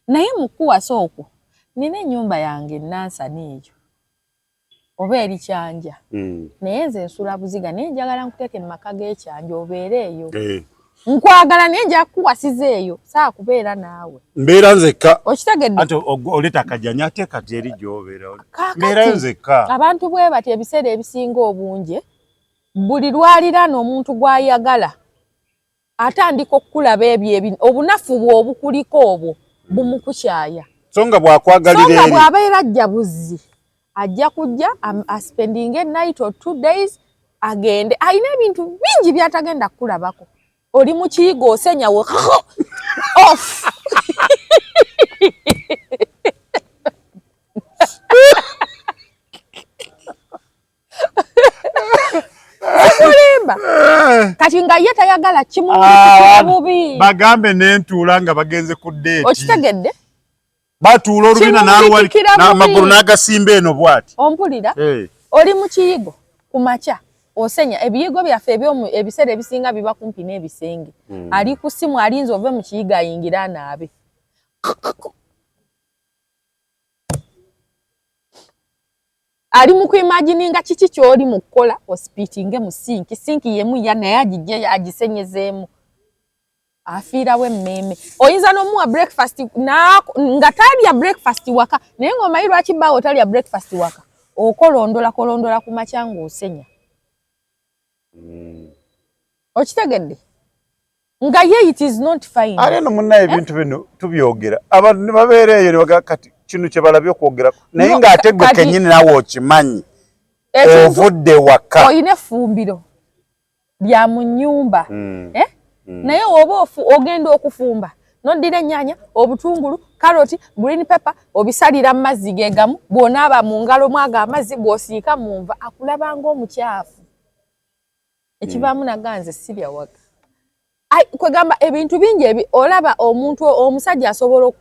Naye mu kukuwasa okwo nina ennyumba yange Nansana eyo oba eri Kyanja. Naye nze nsula Buziga naye njagala nkuteeke mu maka g'e Kyanja obeere eyo. Nkwagala naye nja kukuwasiza eyo saakubeera naawe. Mbeera nzekka. Okitegedde? Ate oleeta akajjanya ate kati eri gy'obeera. Mbeera nzekka. Abantu bwe batyo ebiseera ebisinga obungi buli lwaliraana omuntu gw'ayagala atandika okukulaba ebyo obunafu bwe obukuliko obwo bumukukyaya. So nga bw'akwagalira eri. So nga bw'abeera ajja buzzi ajja kujja aspendinge a night or 2 days agende. Alina ebintu bingi by'atagenda kukulabako. Oli mu kiyigo osenya we off. Sikulimba. Kati nga ye tayagala kimuwulikira bubi. Bagambe n'entuula nga bagenze ku date. Okitegedde? Batuula olubina n'aluwali n'amagulu n'agasimba eno bw'ati. Ompulira? Oli mu kiyigo ku makya osenya ebiyigo byaffe ebyomu ebiseera ebisinga biba kumpi n'ebisenge. Ali ku ssimu alinze ove mu kiyigo ayingire anaabe. Ali mu kuimagininga kiki ky'oli mu kukola osipiitinge mu sinki, sinki yemu ya naye agijje agisenyezeemu. Afiirawo emmeeme. Oyinza n'omuwa breakfast nga talya breakfast waka, naye ng'omanyi lwaki bbaawo talya breakfast waka? Okolondola kolondola ku makya ng'osenya. Okitegedde? Nga ye it is not fine. Ate nno munnaye ebintu bino tubyogera. Abantu ne babeera eyo ne bagamba kati kino kye balabye okwogerako. Naye ng'ate ggwe kennyini naawe okimanyi. Ovudde waka. Olina effumbiro lya mu nnyumba. Naye oba ogenda okufumba n'oddira ennyaanya, obutungulu, karoti, green pepper obisalira mu mazzi ge gamu, bw'onaaba mu ngalo mwago amazzi, bw'osiika mu nva akulaba ng'omukyafu. Ekivaamu naga nze sirya waka. Kwegamba ebintu bingi ebi olaba omuntu omusajja asobola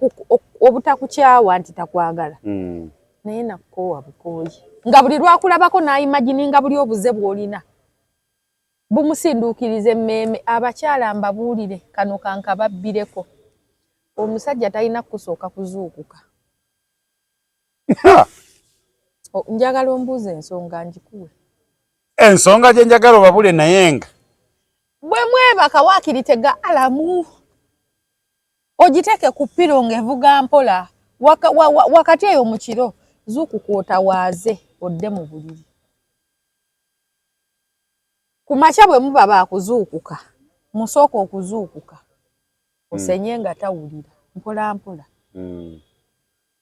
obutakukyawa nti takwagala. Naye nakukoowa bukooyi. Nga buli lwakulabako n'ayimagininga buli obuze bw'olina. Bumusinduukiriza emmeeme. Abakyala mbabuulire kano kankababbireko. Omusajja talina kusooka kuzuukuka. Njagala ombuuze ensonga ngikuwe. Ensonga gye njagala obabule naye nga bwe mwebaka waakiri tega alamu ogiteeke ku ppiro ng'evuga mpola wakati eyo mu kiro zuukuka otawaaze odde mu buliri. Ku makya bwe muba baakuzuukuka musooka okuzuukuka osenye nga tawulira mpola mpola.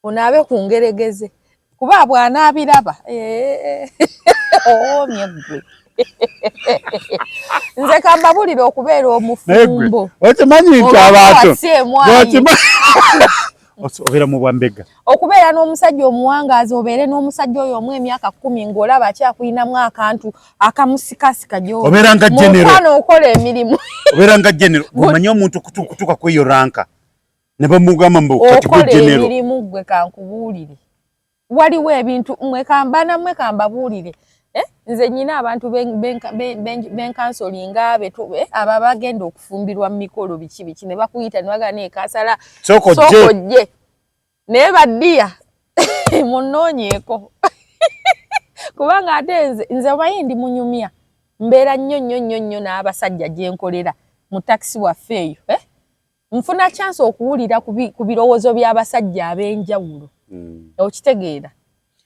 Onaabe ku ngeregeze kuba bw'anaabiraba owoomye ggwe. Nze kambabulire okubeera omufumbo. Okimanyi nti abantu Obeera mu bwambega. Okubeera n'omusajja omuwangaazi, obeere n'omusajja oyo omu emyaka 10 ng'olaba akyakuyinamu akantu akamusikasika gy'oli. Obeera nga general. Mukwano okola emirimu. Obeera nga general. Omanyi omuntu kutuuka ku eyo ranka ne bamugamba mbu kati gwe Okola general. emirimu gwe kankubuulire. Waliwo ebintu mwe kambana mwe kambabuulire. Nze nnyina abantu benkansolinga abo abagenda okufumbirwa mu mikolo biki biki ne bakuyita ne bagamba naye kansala Sooka ojje. Sooka ojje. Naye baddiya munnoonyeeko. Kubanga ate nze omanyi ndi munyumya. Mbeera nnyo nnyo nnyo nnyo n'abasajja gye nkolera mu takisi waffe eyo. Nfuna chance okuwulira ku birowoozo by'abasajja ab'enjawulo. Okitegeera?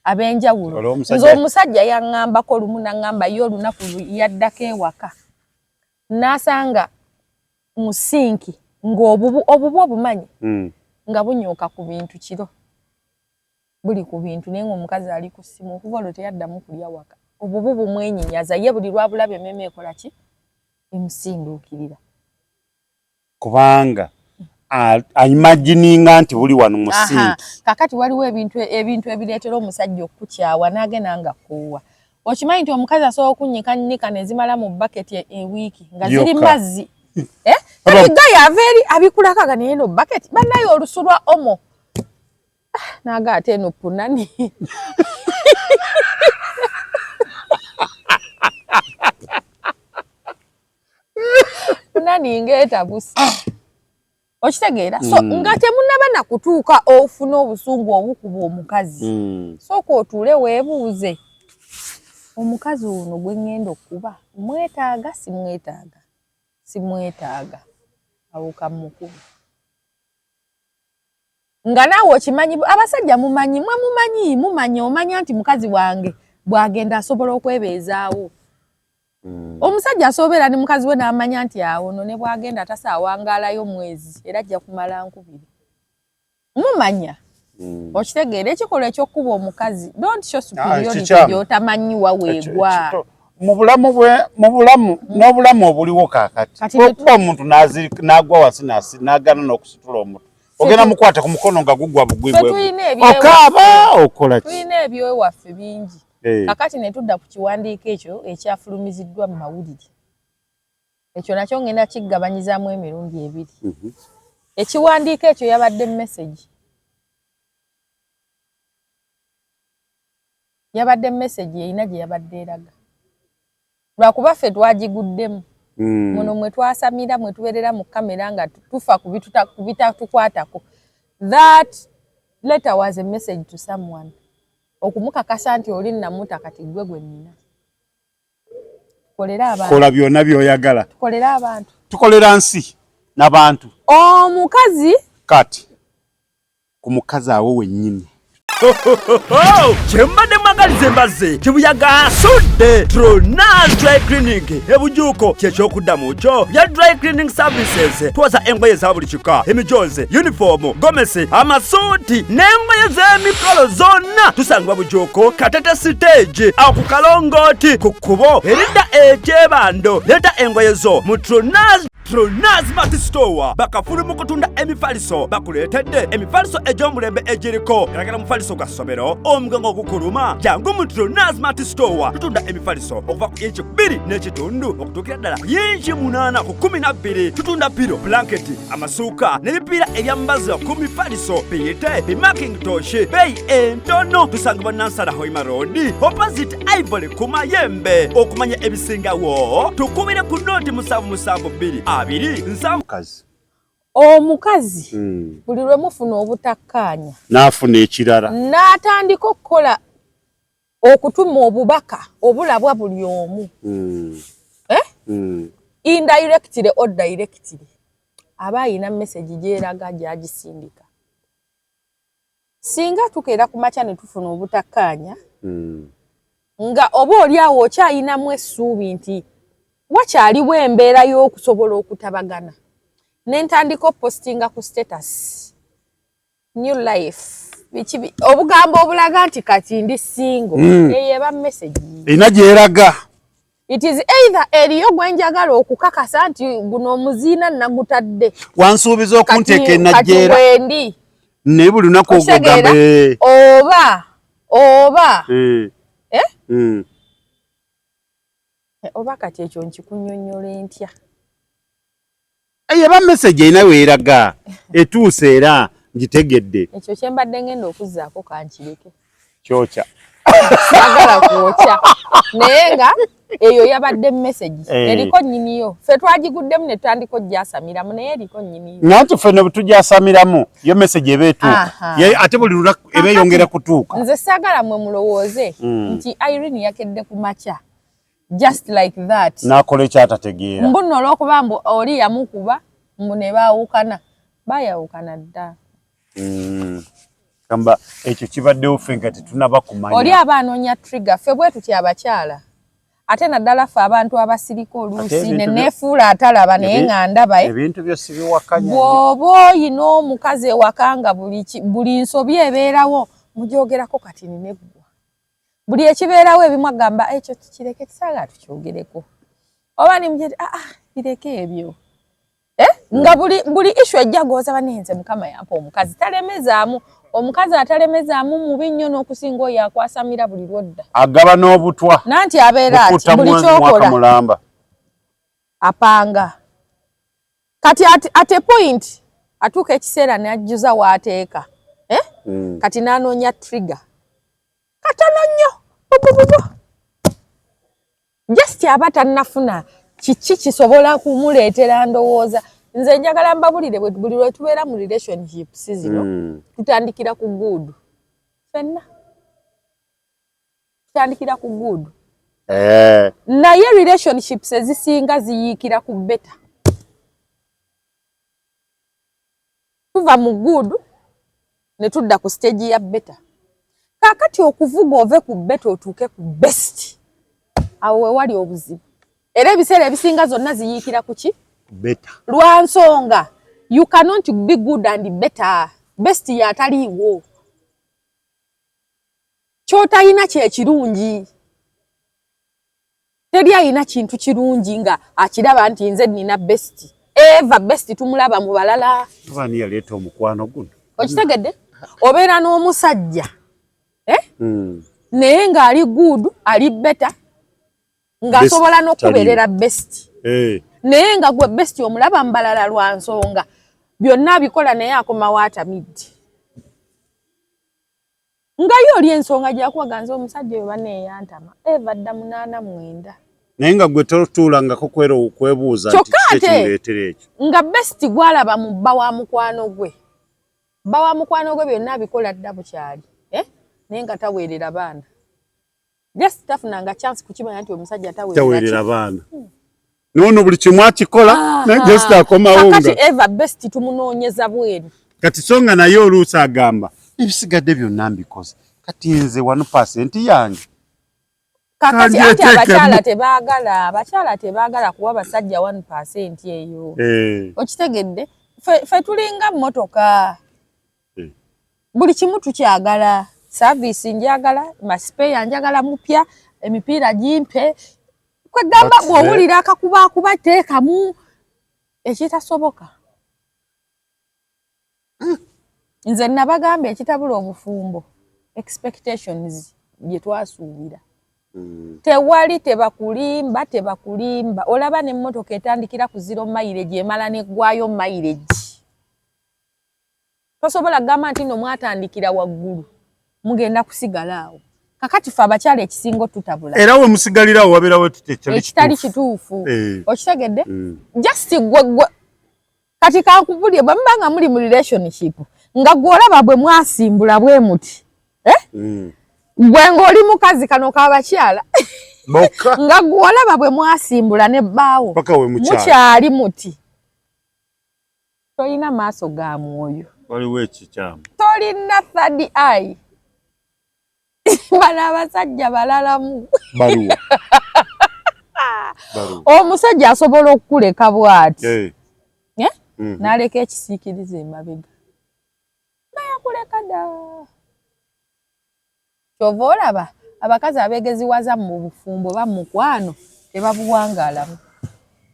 Ab'enjawulo. Olwo omusajja Nze omusajja yaŋŋambako lumu n'aŋŋamba ye olunaku yaddako ewaka. N'asanga mu sinki ng'obubu, obubu obumanyi nga bunyooka ku bintu kiro. Buli ku bintu naye ng'omukazi ali ku ssimu okuva olwo teyaddamu kulya waka. Obubu bumwenyinyaza ye buli lw'abulaba emmeeme ekola ki? Emusinduukirira. Kubanga aimagininga nti buli wano mu sinki. Kakati waliwo ebintu ebireetera omusajja okukukyawa n'agenda nga akkoowa. Okimanyi nti omukazi asobola okunnyika nnika ne zimala mu bucket ewiiki nga ziri Yokka. mazzi. Kati guy ava eri abikulako aga naye eno bucket bannaye olusu lwa omo. N'aga ate eno punani. Punani ng'etabuse. Okitegeera? So nga temunnaba na kutuuka ofuna obusungu obukuba omukazi. Sooka otuule weebuuze. Omukazi ono gwe ŋŋenda okuba mwetaaga simwetaaga. Simwetaaga. Awo kamukube. Nga naawe okimanyi, abasajja mumanyi, mwe mumanyi, mumanyi, omanya nti mukazi wange bw'agenda asobola okwebeezaawo. Omusajja asobeera ne mukazi we n'amanya nti awo no ne bw'agenda tasaawangaalayo mwezi era ajja kumala nkubiri. Mumanya. Okitegeera ekikolwa eky'okkuba omukazi, don't show superiority Kikyamu. gy'otamanyi wa weegwa. Mu bulamu bwe, mu bulamu, n'obulamu obuliwo kaakati. Kati ne Okuba omuntu n'agwa wansi n'agaana n'okusitula omutwe. Ogenda mukwate ku mukono nga gugwa bugwi Ffe bwe. tulina ebyewaffe. Okaaba okola ki? Tulina ebyewaffe bingi. Kakati ne tudda ku kiwandiiko ekyo ekyafulumiziddwa mu mawulire. Ekyo nakyo ngenda kiggabanyizaamu emirundi ebiri. Ekiwandiiko ekyo yabadde message. Yabadde message erina gye yabadde eraga. Lwakuba ffe twagiguddemu. Muno mwe twasamira, mwe tubeerera mu kamera nga tufa ku bitatukwatako. That letter was a message to someone. Okumukakasa nti oli nnamuta kati ggwe gwe nnina. Tukolere abantu. Kola byonna by'oyagala. Tukolere abantu. Tukolera nsi n'abantu. Omukazi. Kati ku mukazi awo wennyini. Kyembadde mwagaliza embazzi kibuyaga asudde Tronas Dry Cleaning ebujuuko kyekyokuddamu kyo bya Dry Cleaning Services. Twoza engoye za buli kika, emijoozi, yunifoomu, gomesi, amasuuti n'engoye z'emikolo zonna. Tusangibwa Bujuuko Katete stage awo ku kalongooti ku kkubo eridda ekyebando. Leeta engoye zo mu Tronas. Tronas Mart Store bakafulu mu kutunda emifaliso, bakuleetedde emifaliso egy'omulembe egiriko galagala mufaliso gwa ssomero, omugongo ogukuluma. Jangu mu Tronas Mart Store, tutunda emifaliso okuva ku inci bbiri n'ekitundu okutuukira ddala ku yinci 8 ku 12. Tutunda piro, blanketi, amasuuka n'ebipiira ebyambazibwa ku mifaliso, biyite bimakintosh, beeyi entono. Tusangibwa Nansana Hoima Road opposite Ivory ku Mayembe. Okumanya ebisingawo tukubire ku noti musanvu musanvu bbiri abiri nsanvu. Mukazi. Omukazi buli lwe mufuna obutakkaanya n'afuna ekirala, n'atandika okukola okutuma obubaka obulabwa buli omu. Indirectly or directly aba ayina message gy'eraga gy'agisindika. Singa tukeera ku makya ne tufuna obutakkaanya, nga oba oli awo okyayinamu essuubi nti wakyaliwo embeera y'okusobola okutabagana, ne ntandika okupostinga ku status new life, biki obugambo obulaga nti kati ndi single, eyo eba message erina gy'eraga. It is either eriyo gwe njagala okukakasa nti guno omuziina nagutadde. Wansuubiza okunteeka enajjeera. Kati wendi. Naye buli lunaku ogamba. Oba oba. Eh? Mm. Oba kati ekyo nkikunyonnyola ntya? Eba message erina weeraga etuuse era ngitegedde. Ekyo kye mbadde ngenda okuzzaako kankireke. Kyokya. Saagala kwokya naye nga eyo yabadde message eh. Eriko nnyiniyo ffe twagiguddemu ne tutandika ogyasamiramu naye eriko nnyiniyo. Nanti ffe ne tugyasamiramu yo message eba etuuka ate buli lunaku eba eyongera kutuuka. Nze saagala mwe mulowooze nti Irene yakedde ku makya just like that nakola ekyatategeera mbu nno olw'okuba mbu oli yamukuba mbu ne baawukana baayawukana dda. Kamba ekyo kibaddewo ffe nga tetunaba kumanya. Oli aba anoonya trigger ffe bwe tutyo abakyala ate naddala ffe abantu abasirika oluusi ne neefuula atalaba naye nga ndaba. Ebintu byo sibiwakanya. Bw'oba oyina omukazi ewaka nga buli nsobi ebeerawo mugyogerako kati nina eggwa. Buli ekibeerawo ebimu agamba ekyo tukireke tusaagala tukyogereko. Oba nimugye bireke ebyo. Nga buli issue ejja gwoza banenze Mukama yampa omukazi talemezaamu. Omukazi atalemezaamu mubi nnyo n'okusinga oyo akwasamira buli lwodda. Agaba n'obutwa. Nanti abeera ati buli kyokola. Apanga. Kati at a point atuuka ekiseera n'ajjuza w'ateeka. Kati n'anoonya trigger. Katono nnyo. Just aba tannafuna kiki kisobola kumuleetera ndowooza. Nze njagala mbabulire buli lwe tubeera mu relationships zino tutandikira ku good. Ffenna tutandikira ku good. Naye relationships ezisinga ziyiikira ku better. Tuva mu good ne tudda ku stage ya better. Kaakati okuvuga ove ku better otuuke ku best. Awo we wali obuzibu. Era ebiseera ebisinga zonna ziyiikira ku ki? Better. Lwa nsonga you cannot be good and better. Best y'ataliiwo. Ky'otalina kye kirungi. Teri alina kintu kirungi nga akiraba nti nze nina best. Eva best tumulaba mu balala. Ani yaleeta omukwano guno? Okitegedde? Obeera n'omusajja. Naye ng'ali good, ali better. Ng'asobola n'okubeerera best. Naye nga gwe best omulaba mu balala lwa nsonga. Byonna abikola naye akomawo atamidde. Nga ye oli ensonga gy'akuwaga nze omusajja oyo banneeyantama. Eva dda 89. Naye nga gwe totuulangako kwebuuza nti kiki ekimuleetera ekyo. Nga best gw'alaba mu bba wa mukwano gwe. Bba wa mukwano gwe byonna abikola dda bukyali. Naye nga taweerera baana. Just tafunanga chance kukimanya nti omusajja taweerera baana. Noono buli kimu akikola naye just akomawo nga. Kakati Eva best tumunoonyeza bweru. Kati so nga naye oluusi agamba ebisigadde byonna mbikoze. Kati nze 1% yange. Kakati ate abakyala tebaagala, abakyala tebaagala kuwa basajja 1% eyo. Okitegedde? Ffe tulinga mmotoka. Buli kimu tukyagala. Service njagala, masipeya njagala mupya, emipiira gimpe. Kwegamba bw'owulira akakubaakuba teekamu ekitasoboka. Nze nabagamba ekitabula obufumbo expectations bye twasuubira. Tewali tebakulimba tebakulimba. Olaba n'emmotoka etandikira ku 0 mileage emala n'eggwayo mileage. Tosobola kugamba nti nno mwatandikira waggulu mugenda kusigala awo. Kakati ffe abakyala ekisinga otutabula. Era we musigalirawo wabeerawo ekitali kituufu. Okitegedde? Just gwe kati kankubulye bwe muba nga muli mu relationship nga gwe olaba bwe mwasimbula bwe muti. Gwe ng'oli mukazi kano k'abakyala. Nga gwe olaba bwe mwasimbula ne bbaawo mukyali muti. Tolina maaso ga mwoyo. Waliwo ekikyamu. Tolina third eye. Bano abasajja balalamu. Baluwa. Omusajja asobola okukuleka bw'ati. N'aleka ekisiikirize emabega. Nga yakuleka dda. Ky'ova olaba abakazi abeegeziwaza mu bufumbo oba mu mukwano Tebabuwangaalamu.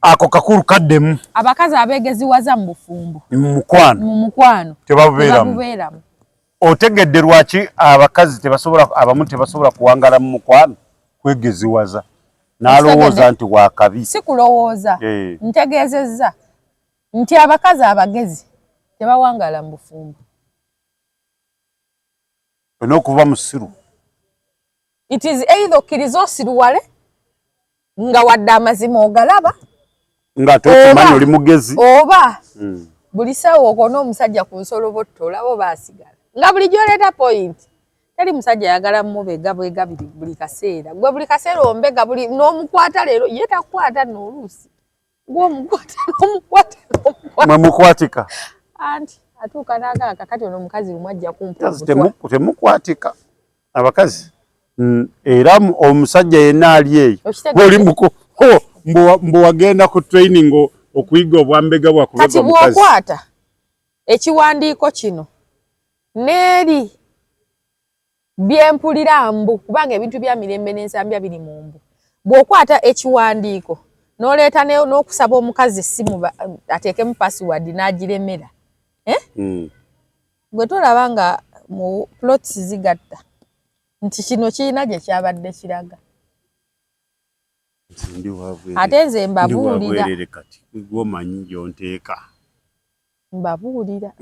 Ako kakulu kaddemu. Abakazi abeegeziwaza mu bufumbo, mu mukwano, mu mukwano tebabubeeramu. Otegedde lwaki abakazi tebasobola, abamu tebasobola kuwangaala mu mukwano? Kwegeziwaza n'alowooza nti wakabi. Si kulowooza, ntegeezezza nti abakazi abagezi tebawangaala mu bufumbo. Olina okuba musiru. It is either okkiriza osiruwale nga wadde amazima ogalaba, nga tokimanyi oli mugezi, oba buli ssaawa okona omusajja ku nsolobotto olaba oba asigala nga bulijjo oleeta point. Teri musajja ayagala mubega bwega buli kaseera. Gwe buli kaseera ombega buli n'omukwata leero ye takukwata n'oluusi. Gwe omukwata n'omukwata n'omukwata. Mwe mukwatika. Anti atuuka n'agamba kakati ono omukazi lumu ajja kumpa obutwa. Temukwatika abakazi. Era omusajja yenna ali eyo. Oli muko mbu wagenda ku training okuyiga obwambega bwa kubega omukazi. Kati bw'okwata ekiwandiiko kino n'eri byempulira mbu kubanga ebintu bya Mirembe n'Ensambya biri mu mbu. Bw'okwata ekiwandiiko n'oleeta n'okusaba omukazi essimu ateekemu password n'agiremera. Gwe tolaba nga mu plots zigatta nti kino kirina gye kyabadde kiraga. Ate nze mbabuulira. Gwomanyi gy'onteeka. Mbabuulira.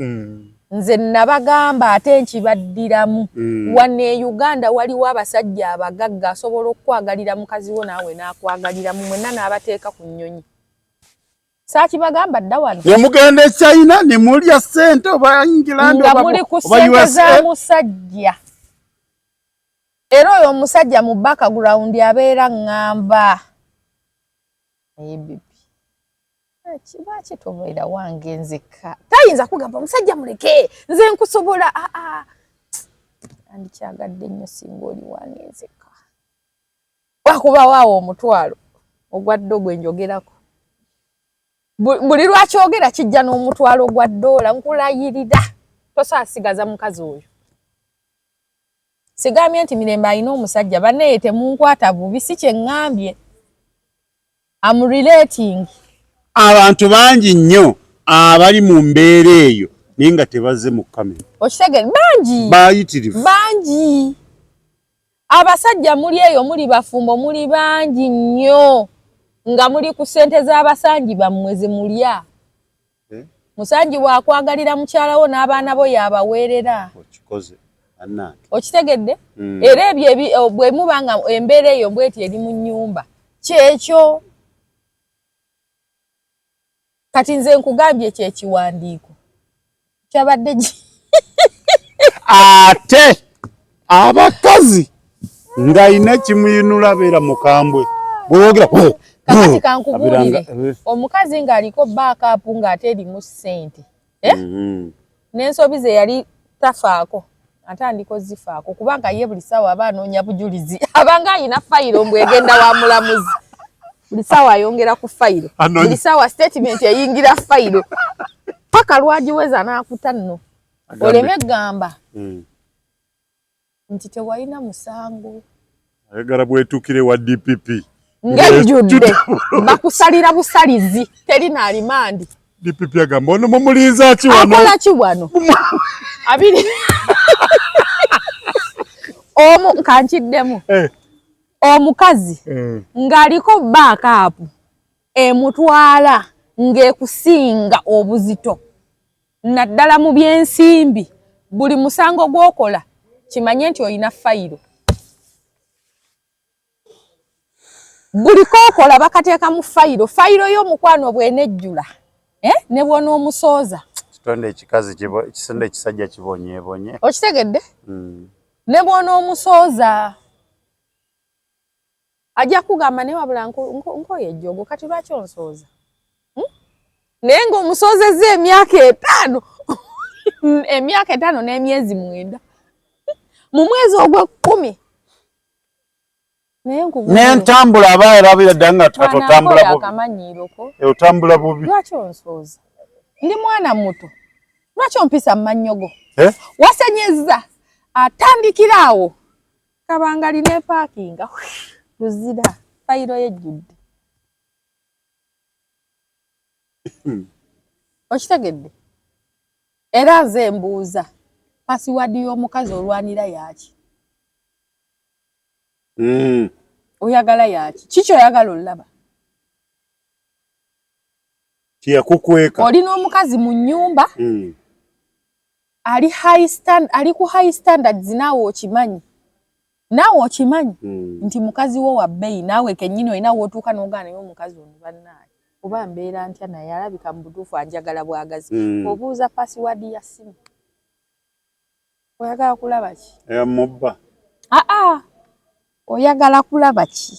Nze nabagamba ate nkibaddiramu. Wano e Uganda waliwo abasajja abagagga asobola okukwagalira mukazi wo naawe n'akwagaliramu mwenna n'abateeka ku nnyonyi. Saakibagamba dda wano. Ne mugenda e China ne mulya ssente oba England nga muli ku ssente za musajja. Era oyo omusajja mu background abeera ŋŋamba. Naye bibi. Lwaki tobeera wange nzekka? Tayinza kugamba omusajja muleke nze nkusobola. Andikyagadde nnyo singa oli wange nzekka. Wakuba waawo omutwalo ogwa ddo gwe njogerako. Buli lwakyogera kijja n'omutwalo gwa ddoola nkulayirira. Tosaasigaza mukazi oyo. Sigambye nti Mirembe alina omusajja, bannaye temunkwata bubi, si kye ŋŋambye. I'm relating. Abantu bangi nnyo abali mu mbeera eyo naye nga tebazze mu kamera. Okitegere bangi. Bayitirivu. Bangi. Abasajja muli eyo muli bafumbo muli bangi nnyo nga muli ku ssente z'abasangi bammwe ze mulya. Musangi bw'akwagalira mukyala wo n'abaana bo y'abaweerera. Okikoze bannange. Okitegedde? Era ebyo bwe muba nga embeera eyo bw'eti eri mu nnyumba kyekyo. Kati nze nkugambye kyekiwandiiko kyabadde ate abakazi ng'alina kimuyinula beera mukambwe bwewogera kakati kankubuulire omukazi ng'aliko backup ng'ate erimu ssente n'ensobi ze yali tafaako atandika ozifaako kubanga ye buli ssaawa aba anoonya bujulizi abanga ayina fayiro mbu egenda wa mulamuzi buli ssaawa ayongera ku fayiro buli ssaawa statement eyingira fayiro paka lwagiweza n'akuta nno oleme gamba nti tewalina musango. Ayagala bwetuukire wa DPP ng'ejjudde bakusalira busalizi terina alimandi. DPP agamba ono mumulinza ki wano? Akola ki wano? Abiri omu kankiddemu omukazi ng'aliko backup emutwala ng'ekusinga obuzito naddala mu byensimbi buli musango gw'okola kimanye nti olina fayiro. Buli k'okola bakateeka mu fayiro, fayiro y'omukwano bw'enejjula ne bw'onoomusooza. Kitonde ekikazi kitonde ekisajja kibonyeebonye. Okitegedde? Ne bw'onoomusooza ajja kugamba naye wabula nkoye ejjoogo kati lwaki onsooza? Naye ng'omusoozezza emyaka 5 emyaka 5 n'emyezi 9 mu mwezi ogw'ekkumi. N'entambula aba erabira ddala nga otambula bubi. Akamanyiiroko. Otambula bubi. Lwaki onsooza? Ndi mwana muto. Lwaki ompisa mu mannyo go? Wasenyezza atandikira awo. Kabangali ne paakinga. Luzira fayiro yejjudde. Okitegedde? Era nze mbuuza, password y'omukazi olwanira yaaki? Oyagala yaaki? Kiki oyagala olaba? Kyeyakukweka. Oli n'omukazi mu nnyumba, ali high stand, ali ku high standards, naawe okimanyi. Naawe okimanyi nti mukazi wo wa bbeeyi, naawe kennyini olina w'otuuka n'ogaana naye omukazi ono bannaaye. Oba mbeera ntya naye alabika mu butuufu anjagala bwagazi. Obuuza password ya ssimu. Oyagala kulaba ki? Mubba. Aa, oyagala kulaba ki?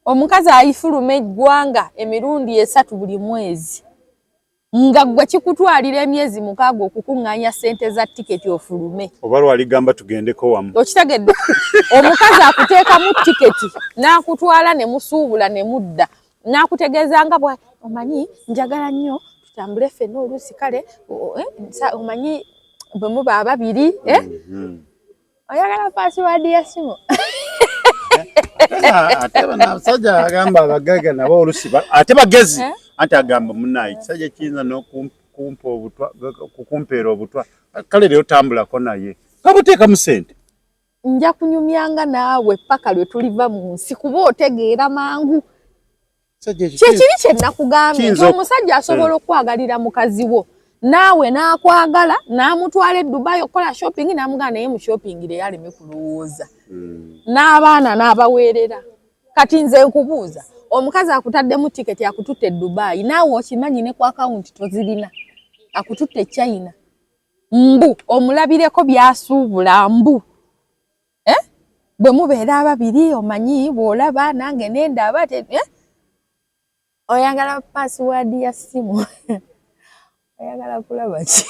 Omukazi ayifuluma eggwanga emirundi 3 buli mwezi. Nga gwe kikutwalira emyezi 6 okukuŋŋaanya ssente za tiketi ofulume. Oba lwaligamba tugendeko wamu. Okitegedde? Omukazi akuteekamu tiketi n'akutwala ne musuubula ne mudda. N'akutegeeza nga bwa omanyi njagala nnyo tutambule ffenna oluusi kale omanyi bwe muba ababiri. Oyagala password ya ssimu? Ate bano abasajja agamba abagagga nabo oluusi ate bagezi. Anti agamba munnaye ekisajja kiyinza n'okumpa obutwa, kukumpeera obutwa. Kale leero tambulako naye. Kabuteekamu ssente. Nja kunyumyanga naawe paka lwe tuliva mu nsi kuba otegeera mangu. Kyekiri kye nakugambye nti omusajja asobola okwagalira mukazi wo naawe n'akwagala n'amutwala e Dubai okukola shopping n'amugamba naye mu shopping leero aleme kulowooza. N'abaana n'abaweerera. Kati nze nkubuuza, omukazi akutaddemu tiketi akututte e Dubai naawe okimanyi ne ku akawunti tozirina, akututte e China. Mbu omulabireko by'asuubula mbu. Bwe mubeera ababiri omanyi bw'olaba nange nendaba Oyagala password ya ssimu? Oyagala kulaba ki?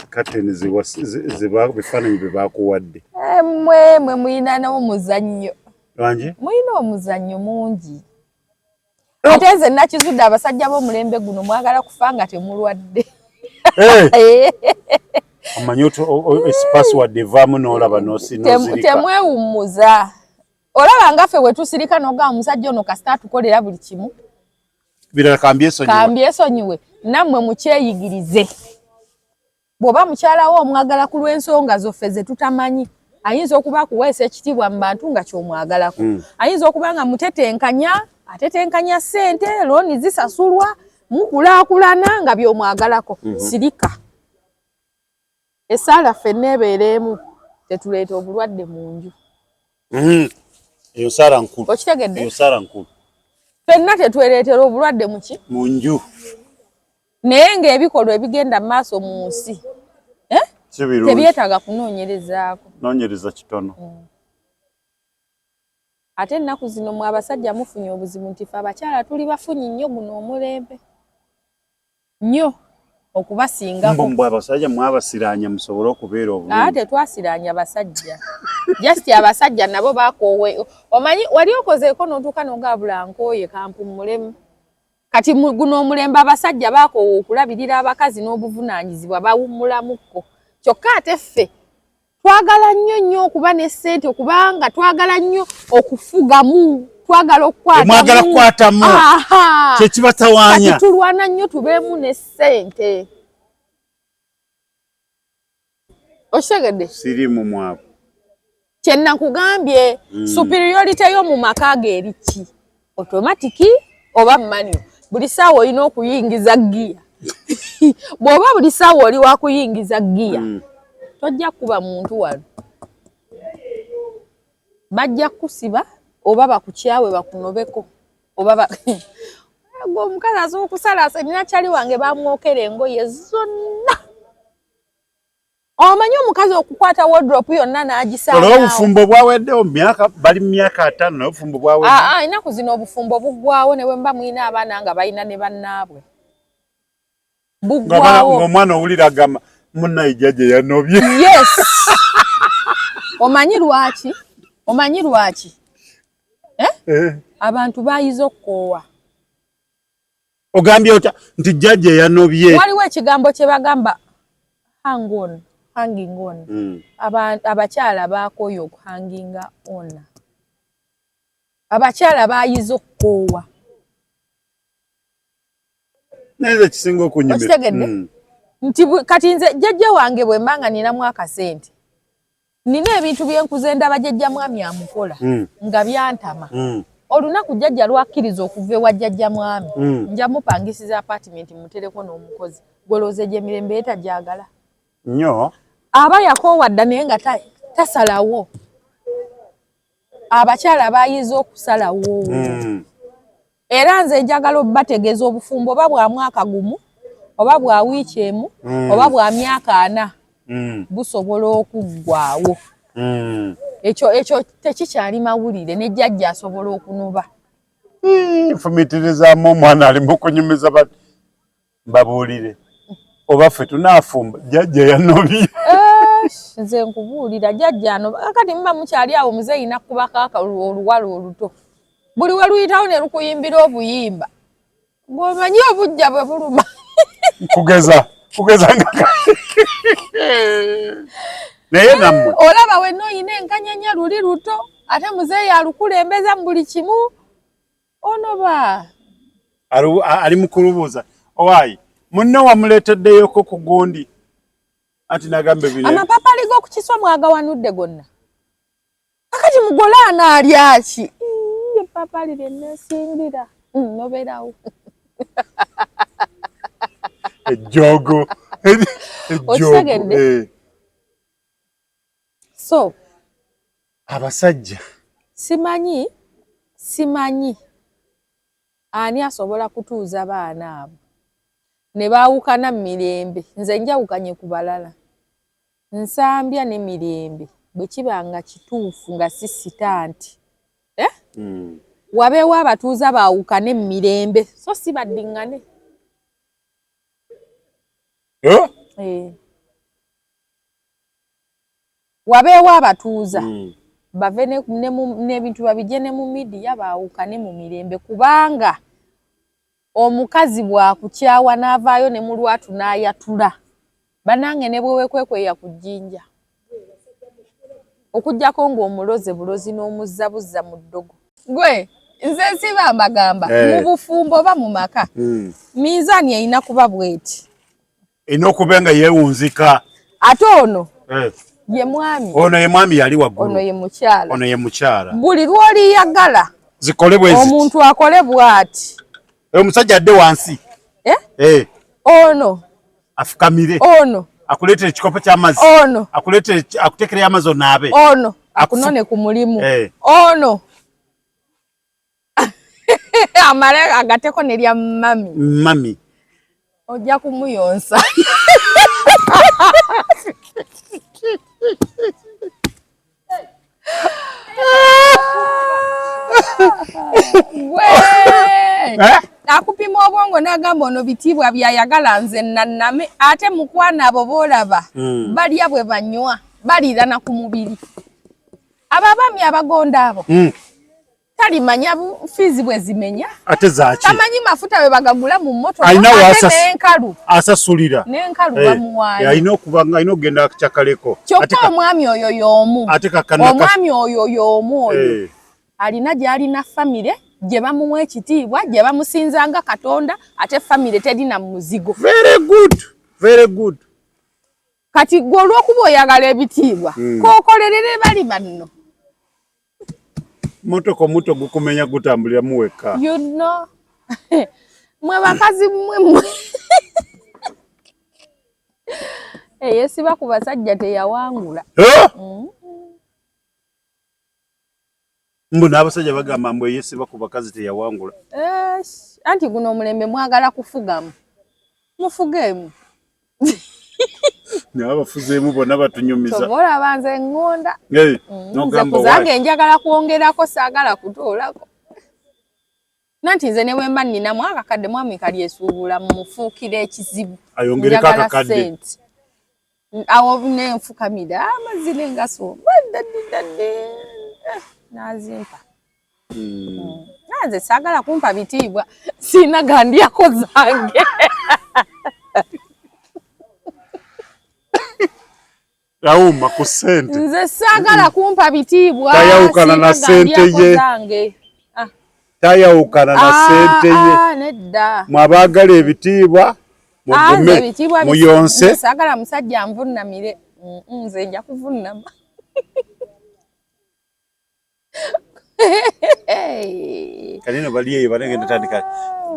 Kateni ziba bifaananyi bye bakuwadde. Mmwe mwe mulina n'omuzannyo. Lwangi? Mulina omuzannyo mungi. Ate nze nakizudde abasajja b'omulembe guno mwagala kufa nga temulwadde. Omanyi password evaamu n'olaba n'ozirika. Temwewummuza. Olaba nga ffe bwe tusirika n'ogamba omusajja ono kasita atukolera buli kimu. Birala kambyesonyiwe. Kambyesonyiwe. Nammwe mukyeyigirize. Bw'oba mukyala wo omwagala ku lw'ensonga zoffe ze tutamanyi, ayinza okuba akuweesa ekitiibwa mu bantu nga ky'omwagalako. Ayinza okuba nga mutetenkanya, atetenkanya ssente, looni zisasulwa, mukulaakulana nga by'omwagalako. Sirika. Essaala ffenna ebeera emu, tetuleeta obulwadde mu nju. Eyo ssaala nkulu. Okitegedde? Eyo ssaala nkulu. Ffenna tetwereetera obulwadde mu ki? Mu nju. Naye ng'ebikolwa ebigenda mu maaso mu nsi tebyetaaga kunoonyerezaako. Noonyereza kitono. Ate ennaku zino mwe abasajja mufunye obuzibu nti ffe abakyala tuli bafunyi nnyo guno omulembe. Nnyo okubasingako. Mbu abasajja mwabasiraanya musobole okubeera obulungi. Ate twasiraanya basajja. Just abasajja nabo bakoowe. Omanyi wali okozeeko n'otuuka n'ogaabula nkooye kampummulemu. Kati guno omulembe abasajja bakoowa okulabirira abakazi n'obuvunaanyizibwa bawummulamukko. Kyokka ate ffe twagala nnyo nnyo okuba ne ssente kubanga twagala nnyo okufugamu, twagala okukwatamu. Mwagala kukwatamu. Kye kibatawaanya. Kati tulwana nnyo tubeemu ne ssente. Okitegedde? Siriimu mwavu. Kye nakugambye, superiority yo mu maka ge eri ki? Automatic oba manual? Buli ssaawa olina okuyingiza ggiya. Bw'oba buli ssaawa oli wa kuyingiza ggiya, tojja kuba muntu wano. Bajja kukusiba oba bakukyawe bakunobeko oba gwe omukazi asobola okusala nina kyali wange bamwokera engoye zonna. Omanyi omukazi okukwata wardrobe yonna n'agisaanaawo. Olwo obufumbo bwaweddewo myaka bali mu myaka 5 naye obufumbo bwawedde. Ennaku zino obufumbo buggwawo ne bwe muba mulina abaana nga balina ne bannaabwe. Buggwawo. Ng'omwana owulira agamba munnaye jjajja yanobye. Yes. Omanyi lwaki? Omanyi lwaki? Abantu bayize okukoowa. Ogambye otya nti jjajja yanobye? Waliwo ekigambo kye bagamba hang on, hanging on. Abakyala baakooye okuhanginga on. Abakyala bayize okukoowa. Naye ekisinga okunyumira. Okitegedde? Nti kati nze jjajja wange bwe mba nga ninamu akasente, nina ebintu bye nkuze ndaba jjajja mwami amukola nga byantama. Olunaku jjajja lwakkiriza okuva ewa jjajja mwami, nja mupangisiza apartment mutereko n'omukozi. Gwolowooza egyo emirembe ye tagyagala? Nnyo. Aba yakoowa dda naye nga tasalawo. Abakyala bayize okusalawo. Era nze njagala obbategeeza obufumbo oba bwa mwaka gumu oba bwa wiiki emu oba bwa myaka 4 busobola okuggwaawo. Ekyo tekikyali mawulire, ne jjajja asobola okunoba. Nfumitirizaamu omwana ali mu kunyumiza mbabuulire oba ffe tunaafumba jjajja yanobye. Nze nkubuulira jjajja ano kati muba mukyali awo muzeeyi nakubako oluwalo oluto buli we luyitawo ne lukuyimbira obuyimba ng'omanyi obujja bwe buluma. Kugeza nga naye nammwe olaba wenna oyina enkanyanya luli luto ate muzeeyi alukulembeza mu buli kimu onoba ali mu kulubuuza owaayi munno wamuleeteddeyoko ku gundi anti nagamba ebino amapapali g'okukiswa mwagawanudde gonna kakati mugole anaalya ki? Eppapaali lye neesimbira noberawo. Ejjoogo. Okitegedde? So abasajja simanyi ani asobola kutuuza baana abo ne baawukana mu mirembe. Nze njawukanye ku balala, Nsambya ne Mirembe bwe kiba nga kituufu nga si sitanti wabeewo abatuuza baawukane mu mirembe so si baddiŋŋane. Wabeewo abatuuza bave n'ebintu babijje ne mu midiya baawukane mu mirembe, kubanga omukazi bw'akukyawa n'avaayo ne mu lwatu n'ayatula bannange ne bwe weekwekweya ku jjinja okuggyako ng'omuloze bulozi n'omuzzabuzza mu ddogo. Gwe nze nsiba mbagamba mu bufumbo oba mu maka minzaani erina kuba bweti, erina okuba nga yeewunzika. Ate ono ye mwami, ono ye mwami yali waggulu, ono ye mukyala, ono ye mukyala. Buli lw'oliyagala zikole bwe ziti, omuntu akole bw'ati, omusajja adde wansi, ono afukamire, ono akuleetere ekikopo ky'amazzi, ono akuleetere akuteekereyo amazzi onaabe, ono akunone ku mulimu, ono amale agateko ne lya mami mami ojja kumuyonsa. Akupima obwongo n'agamba ono bitiibwa byayagala nze nanname. Ate mukwana abo boolaba balya bwe banywa baliirana ku mubiri. Abo abaami abagonda abo talimanya fiizi bwe zimenya, ate zaaki tamanyi mafuta bwe bagagula mu mmotoka, ate n'enkalu asasulira n'enkalu bamuwaayo, alina okuba alina okugenda kyakaleko. Kyokka omwami oyo y'omu, omwami oyo y'omu oyo alina gy'alina famire gye bamuwa ekitiibwa, gye bamusinza nga Katonda, ate famire terina muzigo. Very good, very good. Kati gwe olw'okuba oyagala ebitiibwa kookolerere bali banno. Motoka omuto gukumenya gutambuliramu wekka. You know. Mwe bakazi mmwe mmwe. Eyesiba ku basajja teyawangula. Mbu n'abasajja bagamba mbu eyesiba ku bakazi teyawangula. Anti guno omulembe mwagala kufugamu. Mufugeemu. Naye abafuzeemu bonna batunyumiza. Olaba nze ŋŋonda. Nze kuzange njagala kwongerako, saagala kutoolako. Nanti nze ne bwe mba nninamu akakadde mwami kalyesuubula mmufuukira ekizibu. Ayongereko akakadde. Awo ne nfukamira amazzi ne ngasomba ddaddi n'azimpa. Nze saagala kumpa bitiibwa, sirina gandyako zange. Yawuma ku ssente. Nze saagala kumpa bitiibwa, tayawukana na ssente ye. Tayawukana na Ah, ssente ye. ah, nedda. Mwe abaagala ebitiibwa, Ah, nze mugume, ebitiibwa muyonse. Saagala musajja anvunnamire. Nze nja kuvunnama. Kanene bali eyo balengenda tandika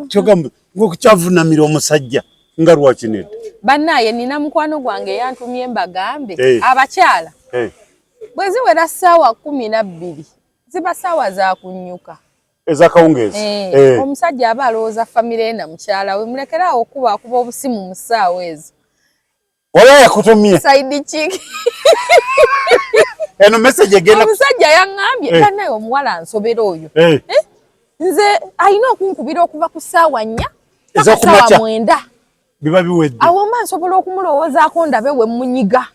kyogamba ng'okukyavunamira omusajja nga lwaki nedda? Bannaaye, nina mukwano gwange yantumye mbagambe, Eh. abakyala, Eh, bwe ziwera ssaawa 12 ziba ssaawa za kunnyuka. Ezakawungeezi. Eh, Eh, omusajja aba alowooza famire ye na mukyala we. Mulekeraawo okuba obusimu mu ssaawa ezo. Wala yakutumye. Side chick. Eno message egenda. Omusajja yaŋŋambye, Eh. bannaye omuwala ansobera oyo. Eh, Nze alina okunkubira okuva ku ssaawa 4 paka Ez'okumakya. ssaawa 9. Biba biwedde. Awo mba nsobola okumulowoozaako ndabe we munyiga,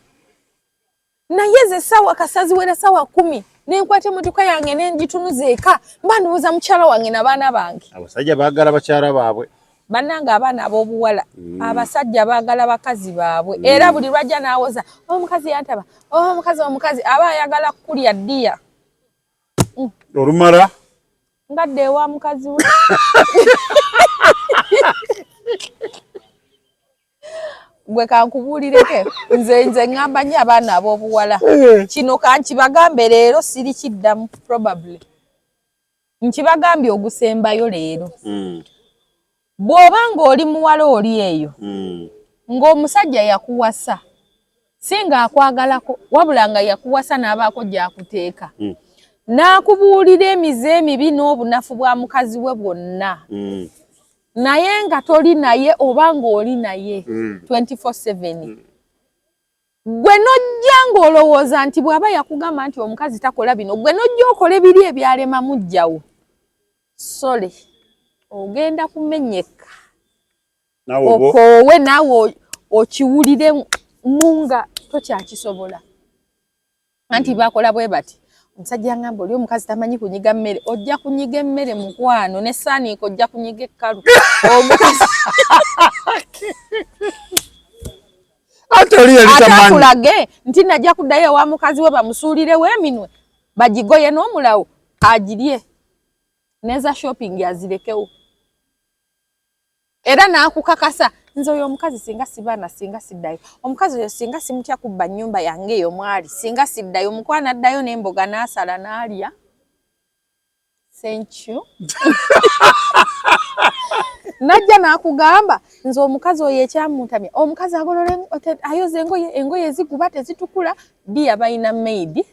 naye ze ssaawa kasaziwera ssaawa 10 nenkwata emotoka yange nengitunuza eka, mba ndowooza mukyala wange n'abaana bange. Abasajja baagala bakyala baabwe. Bannange, abaana ab'obuwala, abasajja baagala bakazi baabwe, era buli lwajja n'awoza omukazi yantaba, omukazi, omukazi aba ayagala kukulya ddiya. Olumala ngadde ewa mukazi we. Gwe kankubuulireke, nze ŋŋamba nnyo abaana ab'obuwala kino, kankibagambe leero, siri kiddamu probably, nkibagambye ogusembayo leero. Bw'oba ng'oli muwala oli eyo, ng'omusajja yakuwasa si ng'akwagalako, wabula nga yakuwasa n'abaako gy'akuteeka, n'akubuulira emize emibi n'obunafu bwa mukazi we bwonna, naye nga toli naye oba ng'oli naye 24/7, gwe nojja ng'olowooza nti bw'aba yakugamba nti omukazi takola bino, gwe nojja okola ebiri ebyalema muggyawo, sole ogenda kumenyeka. Naawe oba okoowe naawe okiwulire mu nga tokyakisobola. Anti bakola bwe bati, omusajja ngamba oli omukazi tamanyi kunyiga mmere. Ojja kunyiga emmere, mukwano, ne saaniiko ojja kunyiga ekkalu omukazi. Ate oli yali ate tamanyi. Akulage nti najja kuddayo ewa mukazi we, bamusuulirewo eminwe bagigoye n'omulawo agirye, neza shopping azirekewo, era n'akukakasa, nze oyo omukazi singa sibaana singa siddayo, omukazi oyo singa simutya kubba nnyumba yange eyo mwali singa siddayo. Mukwano, addayo n'emboga n'asala n'alya. Thank you. Najja n'akugamba, nze omukazi oyo ekyamuntamya, omukazi agolola ayoza engoye, engoye ziguba tezitukula. Diya, balina maid,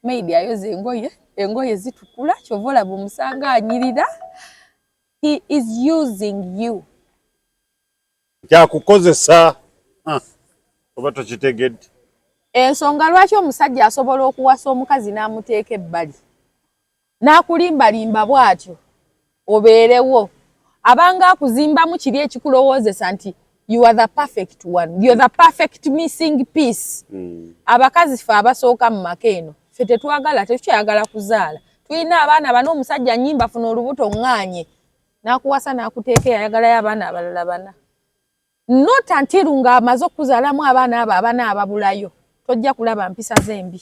maid ayoza engoye, engoye zitukula, kyova olaba omusanga anyirira. He is using you. Kyakukozesa. Ah, oba tokitegedde. Ensonga lwaki omusajja asobola okuwasa omukazi n'amuteeka ebbali n'akulimbalimba bw'atyo obeerewo, abanga akuzimbamu kiri ekikulowoozesa nti you are the perfect one, you're the perfect missing piece. Abakazi ffe abasooka mu maka eno, ffe tetwagala, tetukyayagala kuzaala, tulina abaana bana, omusajja nyimba funa olubuto ŋŋaanye, n'akuwasa n'akuteeka eyayagalayo abaana abalala bana. Not until ng'amaze okuzaalamu abaana abo abana ababulayo, tojja kulaba mpisa zembi,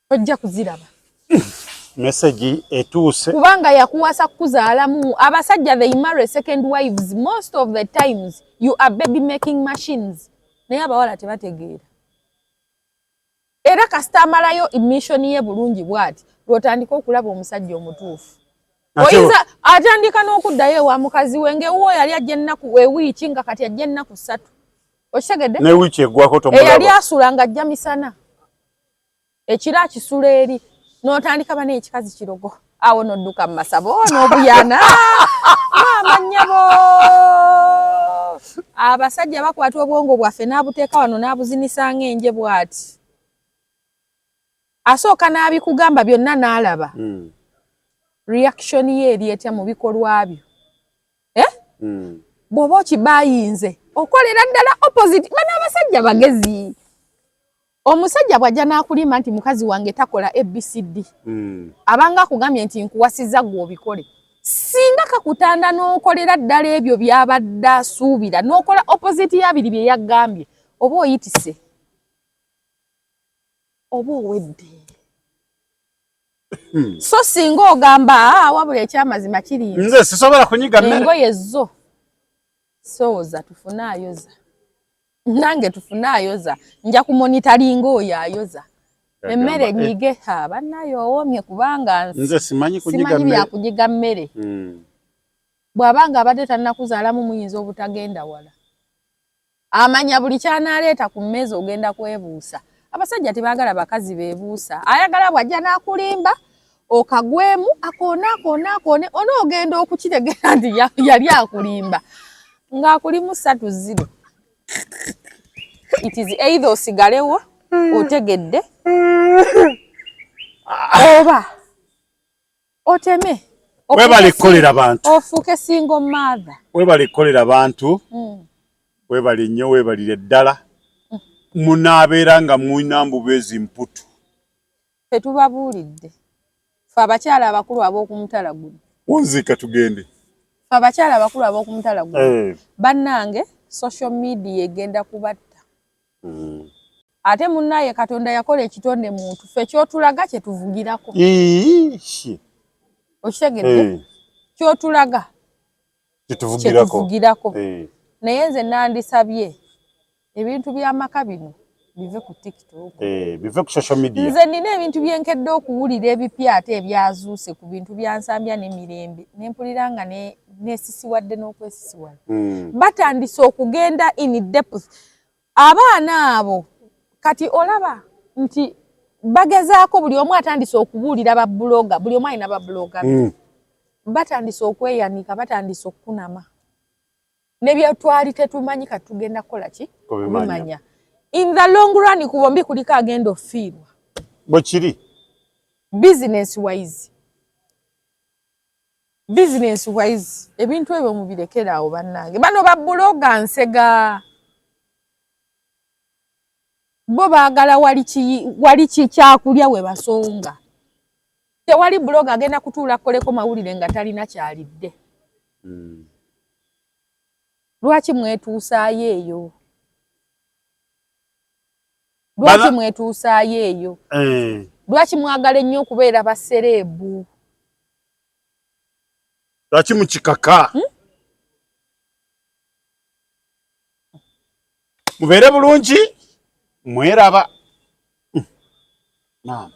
tojja kuziraba. Message etuuse. Kubanga yakuwasa kukuzaalamu. Abasajja, they marry second wives most of the times. You are baby making machines, naye abawala tebategeera. Era kasita amalayo mission ye bulungi bw'ati, lw'otandika okulaba omusajja omutuufu. Oyinza atandika n'okuddayo ewa mukazi we, ng'ewuwo yali ajja ennaku ewiiki, nga kati ajja ennaku 3. Okitegedde? Ne wiiki eggwako. Eyali tomulaba. Asula nga ajja misana, ekiro akisula eri, n'otandika bana ekikazi kirogo awo, n'odduka mu masabo n'obuyana. Maama nnyabo, abasajja bakwata obwongo bwaffe n'abuteeka wano n'abuzinisa ng'enje bw'ati. Asooka n'abikugamba byonna n'alaba reaction ye eri etya mu bikolwa byo, eh? Bw'oba okibayinze okolera ddala opposite. Bano abasajja bagezi. Omusajja bw'ajja n'akulima nti mukazi wange takola ABCD, abanga akugambye nti nkuwasiza gwe obikole. Singa kakutanda n'okolera ddala ebyo by'abadde asuubira, n'okola opposite y'abiri bye yagambye, oba oyitise oba owedde. So singa ogamba, "Ah, wabula ekyamazima kiri nti Nze sisobola kunyiga mmere. Engoye zo sooza, tufune ayoza, nange tufune ayoza, nja kumonitoringa oyo ayoza emmere." Eh, Nyige, ha, bannaye owomye, kubanga nze simanyi kunyiga simanyi mmere. Byakunyiga mmere. Bw'abanga abadde tannakuzaalamu, muyinza obutagenda wala. Amanya buli kyanaaleeta ku mmeeza ogenda kwebuusa. Abasajja tebaagala bakazi beebuusa. Ayagala bw'ajja n'akulimba okagwemu, akoone akoone akoone, onoogenda okukitegera nti yali akulimba ng'akulimu 3-0. It is either osigalewo otegedde oba oteme. Webale kukolera bantu. Ofuuke single mother. Webale kukolera bantu. Webale nnyo, webalire ddala. Munaabeera nga mulina mbubeezi mputu. Ffe tubabuulidde, ffe abakyala abakulu ab'okumutala guno. Wunzika tugende. Ffe abakyala abakulu ab'okumutala guno, bannange, social media egenda kubatta. Ate munnaye, Katonda yakola ekitonde muntu, ffe kyotulaga kye tuvugirako. Iishi. Okitegedde? Kyotulaga kyetuvugirako. Kyetuvugirako. Naye nze nandisabye ebintu by'amaka bino bive ku TikTok. Eh, bive ku social media. Nze nina ebintu byenkedde okuwulira ebipya ate ebyazuuse ku bintu byansambya n'emirembe, nempulira nga nesisiwadde n'okwesisiwala. Batandise okugenda in depth, abaana abo. Kati olaba nti bagezaako, buli omu atandise okubuulira ba blogger, buli omu alina ba blogger be. Batandise okweyanika, batandise okukunama ne bye twali tetumanyi. Kati tugenda kukola ki? Kubimanya. Kubimanya. In the long run, ku bombi kuliko agenda ofiirwa. Bwe kiri. Business wise, ebintu ebyo mubirekere awo, bannange. Bano ba blogger nsega, bo baagala wali kyakulya we basonga. Tewali blogger agenda kutuula akoleko mawulire nga talina kyalidde. Lwaki mwetuusaayo eyo? Lwaki mwetuusaayo eyo? Eh. Lwaki mwagala ennyo okubeera ba celeb? Lwaki mukikaka? Mubeere bulungi, mweraba. Naam.